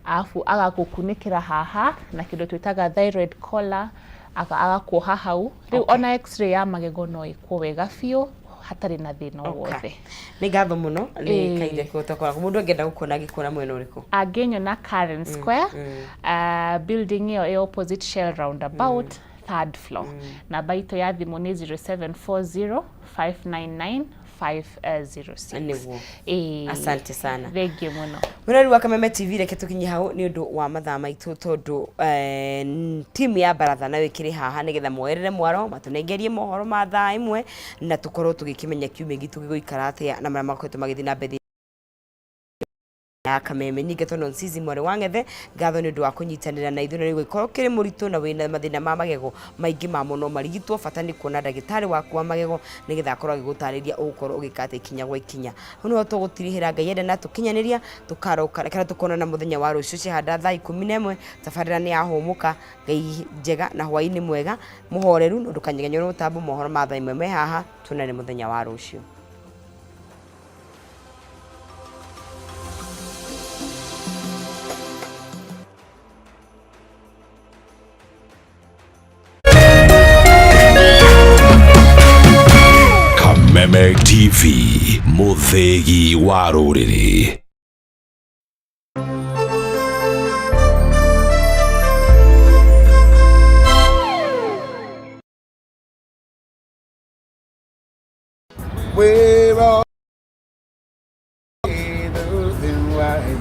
arabu agagũkunĩkĩra haha na kĩndũ twĩtaga thyroid collar, agakuoha hau. Rĩu ona x-ray ya magego no ĩkwo wega biũ hatarĩ na thĩna o wothe. Nĩ ngatho mũno nĩ kahinda kĩgũtakoragwo. Mũndũ angĩenda gũkuona, angĩkuona mwena ũrĩkũ? Angĩnyona Karen Square, building ĩyo ĩ opposite Shell roundabout, third floor. Namba itũ ya thimũ nĩ 0740 599 506. Nĩguo. Ĩĩ. Asante sana. Thank you mũno. Mũrori wa Kameme TV, reke tũkinye hau nĩ ũndũ wa mathaa maitũ, tondũ timu ya baratha nayo ĩkĩrĩ haha nĩgetha moerere mwaro matũnengerie mohoro ma thaa 1 na tũkorwo tũgĩkĩmenya kiumia gitũ gĩgũikara atĩa na marĩa makoretwo magĩthiĩ na mbere ya Kameme. Nyingĩ tondũ Nsizi mwarĩ wa Ng'ethe, ngatho nĩ ũndũ wa kũnyitanĩra na ithuĩ. Na rĩu gũkorwo kĩrĩ mũritũ na wĩna mathĩna ma magego, maingĩ mamo no marigitwo, bata nĩ kuona ndagĩtarĩ waku wa magego nĩgetha akorwo agĩgũtarĩria ũgũkorwo ũgĩka atĩa ikinya gwa ikinya. Hau nĩho tũgũtirihĩra. Ngai enda na tũkinyanĩria, tũkaroka kana tũkonana mũthenya wa rũciũ ciahanda thaa 11. Tabarĩra nĩ yahũmũka. Ngai njega na hwaĩ-inĩ mwega mũhoreru, na ndũkanyegenywo nĩ mũtambo. Mohoro ma thaa 1 me haha. Tuonane mũthenya wa rũciũ. Kameme TV, mũthĩgi wa rũrĩrĩ. We're all together in white.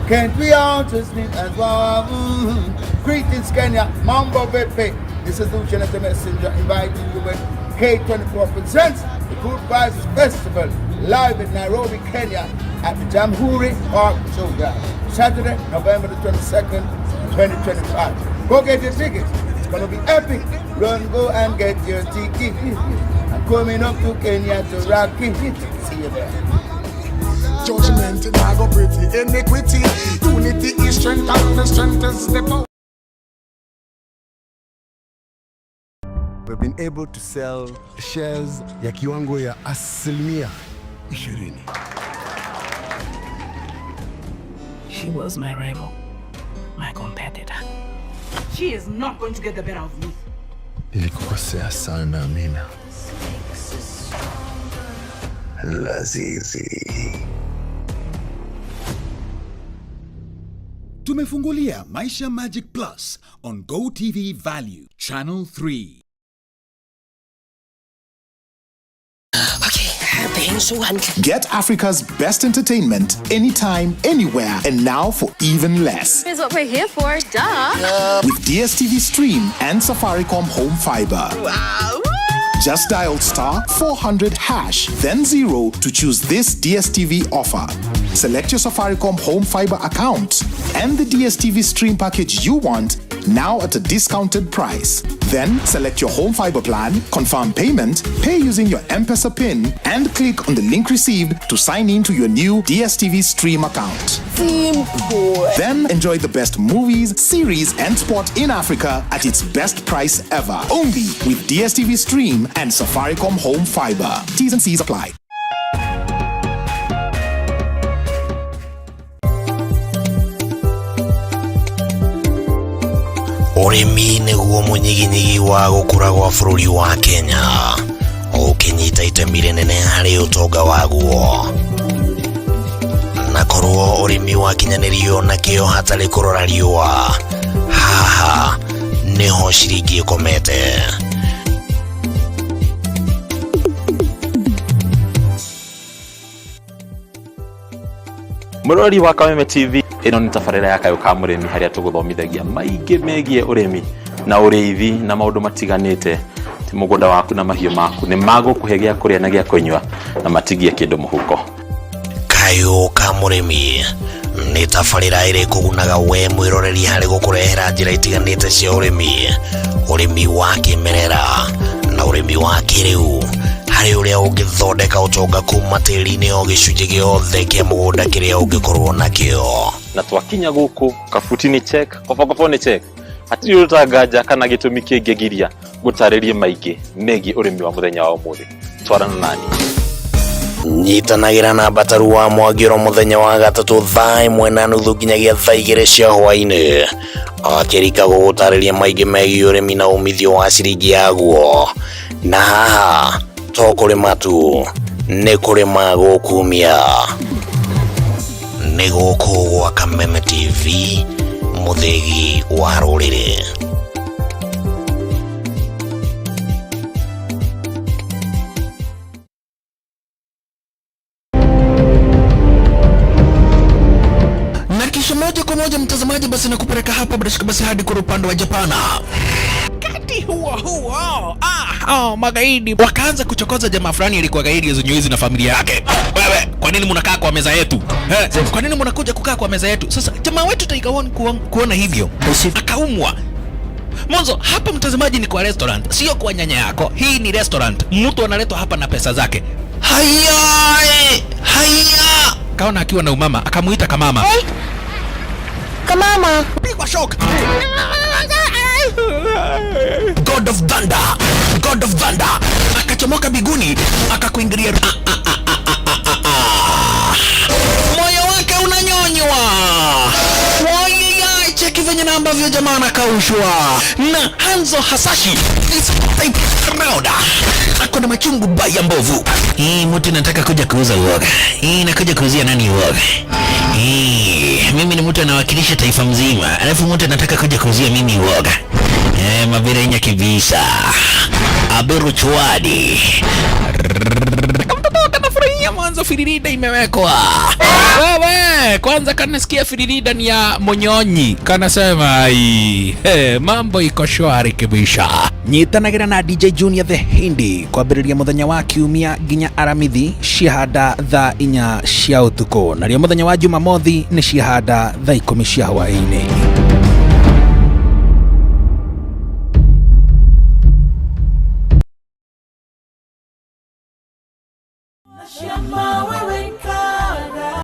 Can't we all just live as one? Greetings, Kenya. Mambo Vipi. This is Lucian the Messenger inviting you with K24 presents the Good Vibes Festival live in Nairobi, Kenya at the Jamhuri Park Showground. Saturday, November the 22nd, 2025. Go get your tickets. It's gonna be epic. Run, go and get your ticket. I'm coming up to Kenya to rock it. See you there. Judgment in I go pretty iniquity. Unity is strength and the strength is the power. We've been able to sell shares ya kiwango ya 20%. She was my rival, my competitor. She is not going to get the better of me. Nilikukosea sana Amina. Lazizi. Tumefungulia Maisha Magic Plus on GoTV Value Channel 3. Get Africa's best entertainment anytime, anywhere, and now for even less. Is what we're here for, duh. With DSTV Stream and Safaricom Home Fiber. Wow. Just dial star 400 hash, then 0 to choose this DSTV offer. Select your Safaricom Home Fiber account and the DSTV Stream package you want now at a discounted price. Then select your home fiber plan, confirm payment, pay using your M-Pesa PIN, and click on the link received to sign in to your new DSTV Stream account. Simple. Then enjoy the best movies, series, and sport in Africa at its best price ever. Only with DSTV Stream and Safaricom Home Fiber. T's and C's apply. Ũrĩmi nĩguo mũnyiginyigi wa gũkũra gwa bũrũri wa Kenya, ũkĩnyita itemi rĩnene harĩ ũtonga waguo. Na korwo ũrĩmi wakinyanĩrio na kĩo hatarĩ kũrora riũa, haha nĩho ciringi ĩkomete. Mũrori wa Kameme TV, ĩno nĩ tabarĩra ya Kayũ ka Mũrĩmi harĩa tũgũthomithagia maingĩ megiĩ ũrĩmi na ũrĩithi na maũndũ matiganĩte. Ti mũgũnda waku na mahiũ maku nĩ magũkũhe gĩa kũrĩa na gĩa kũnyua na matigie kĩndũ mũhuko. Kayũ ka Mũrĩmi nĩ tabarĩra ĩrĩ kũgunaga we mwĩroreri harĩ gũkũrehera njĩra itiganĩte cia ũrĩmi, ũrĩmi wa kĩmerera na ũrĩmi wa kĩrĩu, harĩ ũrĩa ũngĩthondeka ũtonga kuma tĩri-inĩ o gĩcunjĩ gĩothe kĩa mũgũnda kĩrĩa ũngĩkorwo nakĩo. Na twakinya gũkũ kabuti nĩ check, kobokobo nĩ check, hatirĩ ũtanganja kana gĩtũmi kĩngĩgiria gũtarĩrie maingĩ megiĩ ũrĩmi wa mũthenya wa ũmũthĩ. Twarana nani. Nyitanagĩra na Mbataru wa Mwangĩro mũthenya wa gatatũ 1:30 nginyagia 2:00 cia hwaĩ-inĩ, akĩrika gũgũtarĩria maingĩ megiĩ ũrĩmi na umithio wa ciringi yaguo. Na haha to kũrĩma tu, nĩ kũrĩma gũkumia. Nĩ gũkũ gwa Kameme TV, mũthĩgi wa rũrĩrĩ. Na kisha moja kwa moja mtazamaji, basi nakupeleka hapa bila shaka basi hadi kwa upande wa Japana. Wakati huo huo, magaidi wakaanza kuchokoza jamaa fulani alikuwa gaidi ya na familia yake. Wewe, kwa nini mnakaa kwa meza yetu? Kwa nini mnakuja kukaa kwa meza yetu? Sasa jamaa wetu Tiger One kuona hivyo akaumwa. Mwanzo hapa mtazamaji ni kwa restaurant, sio kwa nyanya yako. Hii ni restaurant. Mtu analetwa hapa na pesa zake. Haya! Haya! Kaona akiwa na umama, akamuita kamama. Hey. Kamama. Pigwa shock. God of Thunder, God of Thunder akachomoka biguni akakuingilia. Moyo wake unanyonywa. Wai, cheki venye na ambavyo jamaa anakaushwa na Hanzo Hasashi is type round. Ako na machungu baya mbovu. Hii mtu nataka kuja kuuza uoga. Hii nakuja kuuzia nani uoga? Hii mimi ni mtu anawakilisha taifa mzima, alafu mtu anataka kuja kuuzia mimi uoga. Mabirenya kibisa. Aberu chwadi. Mtoto anafurahia mwanzo. firirida imewekwa. Wewe kwanza kanasikia firirida ni ya Munyonyi, kanasema ai, hey, mambo iko shwari kibisha. Nyitanagĩra na DJ Junior the Hindi kwambĩrĩria mũthenya wa kiumia nginya aramithi ciahanda thaa 4 cia ũtukũ, narĩo mũthenya wa jumamothi nĩ ciahanda thaa 10 cia hwaĩ-inĩ.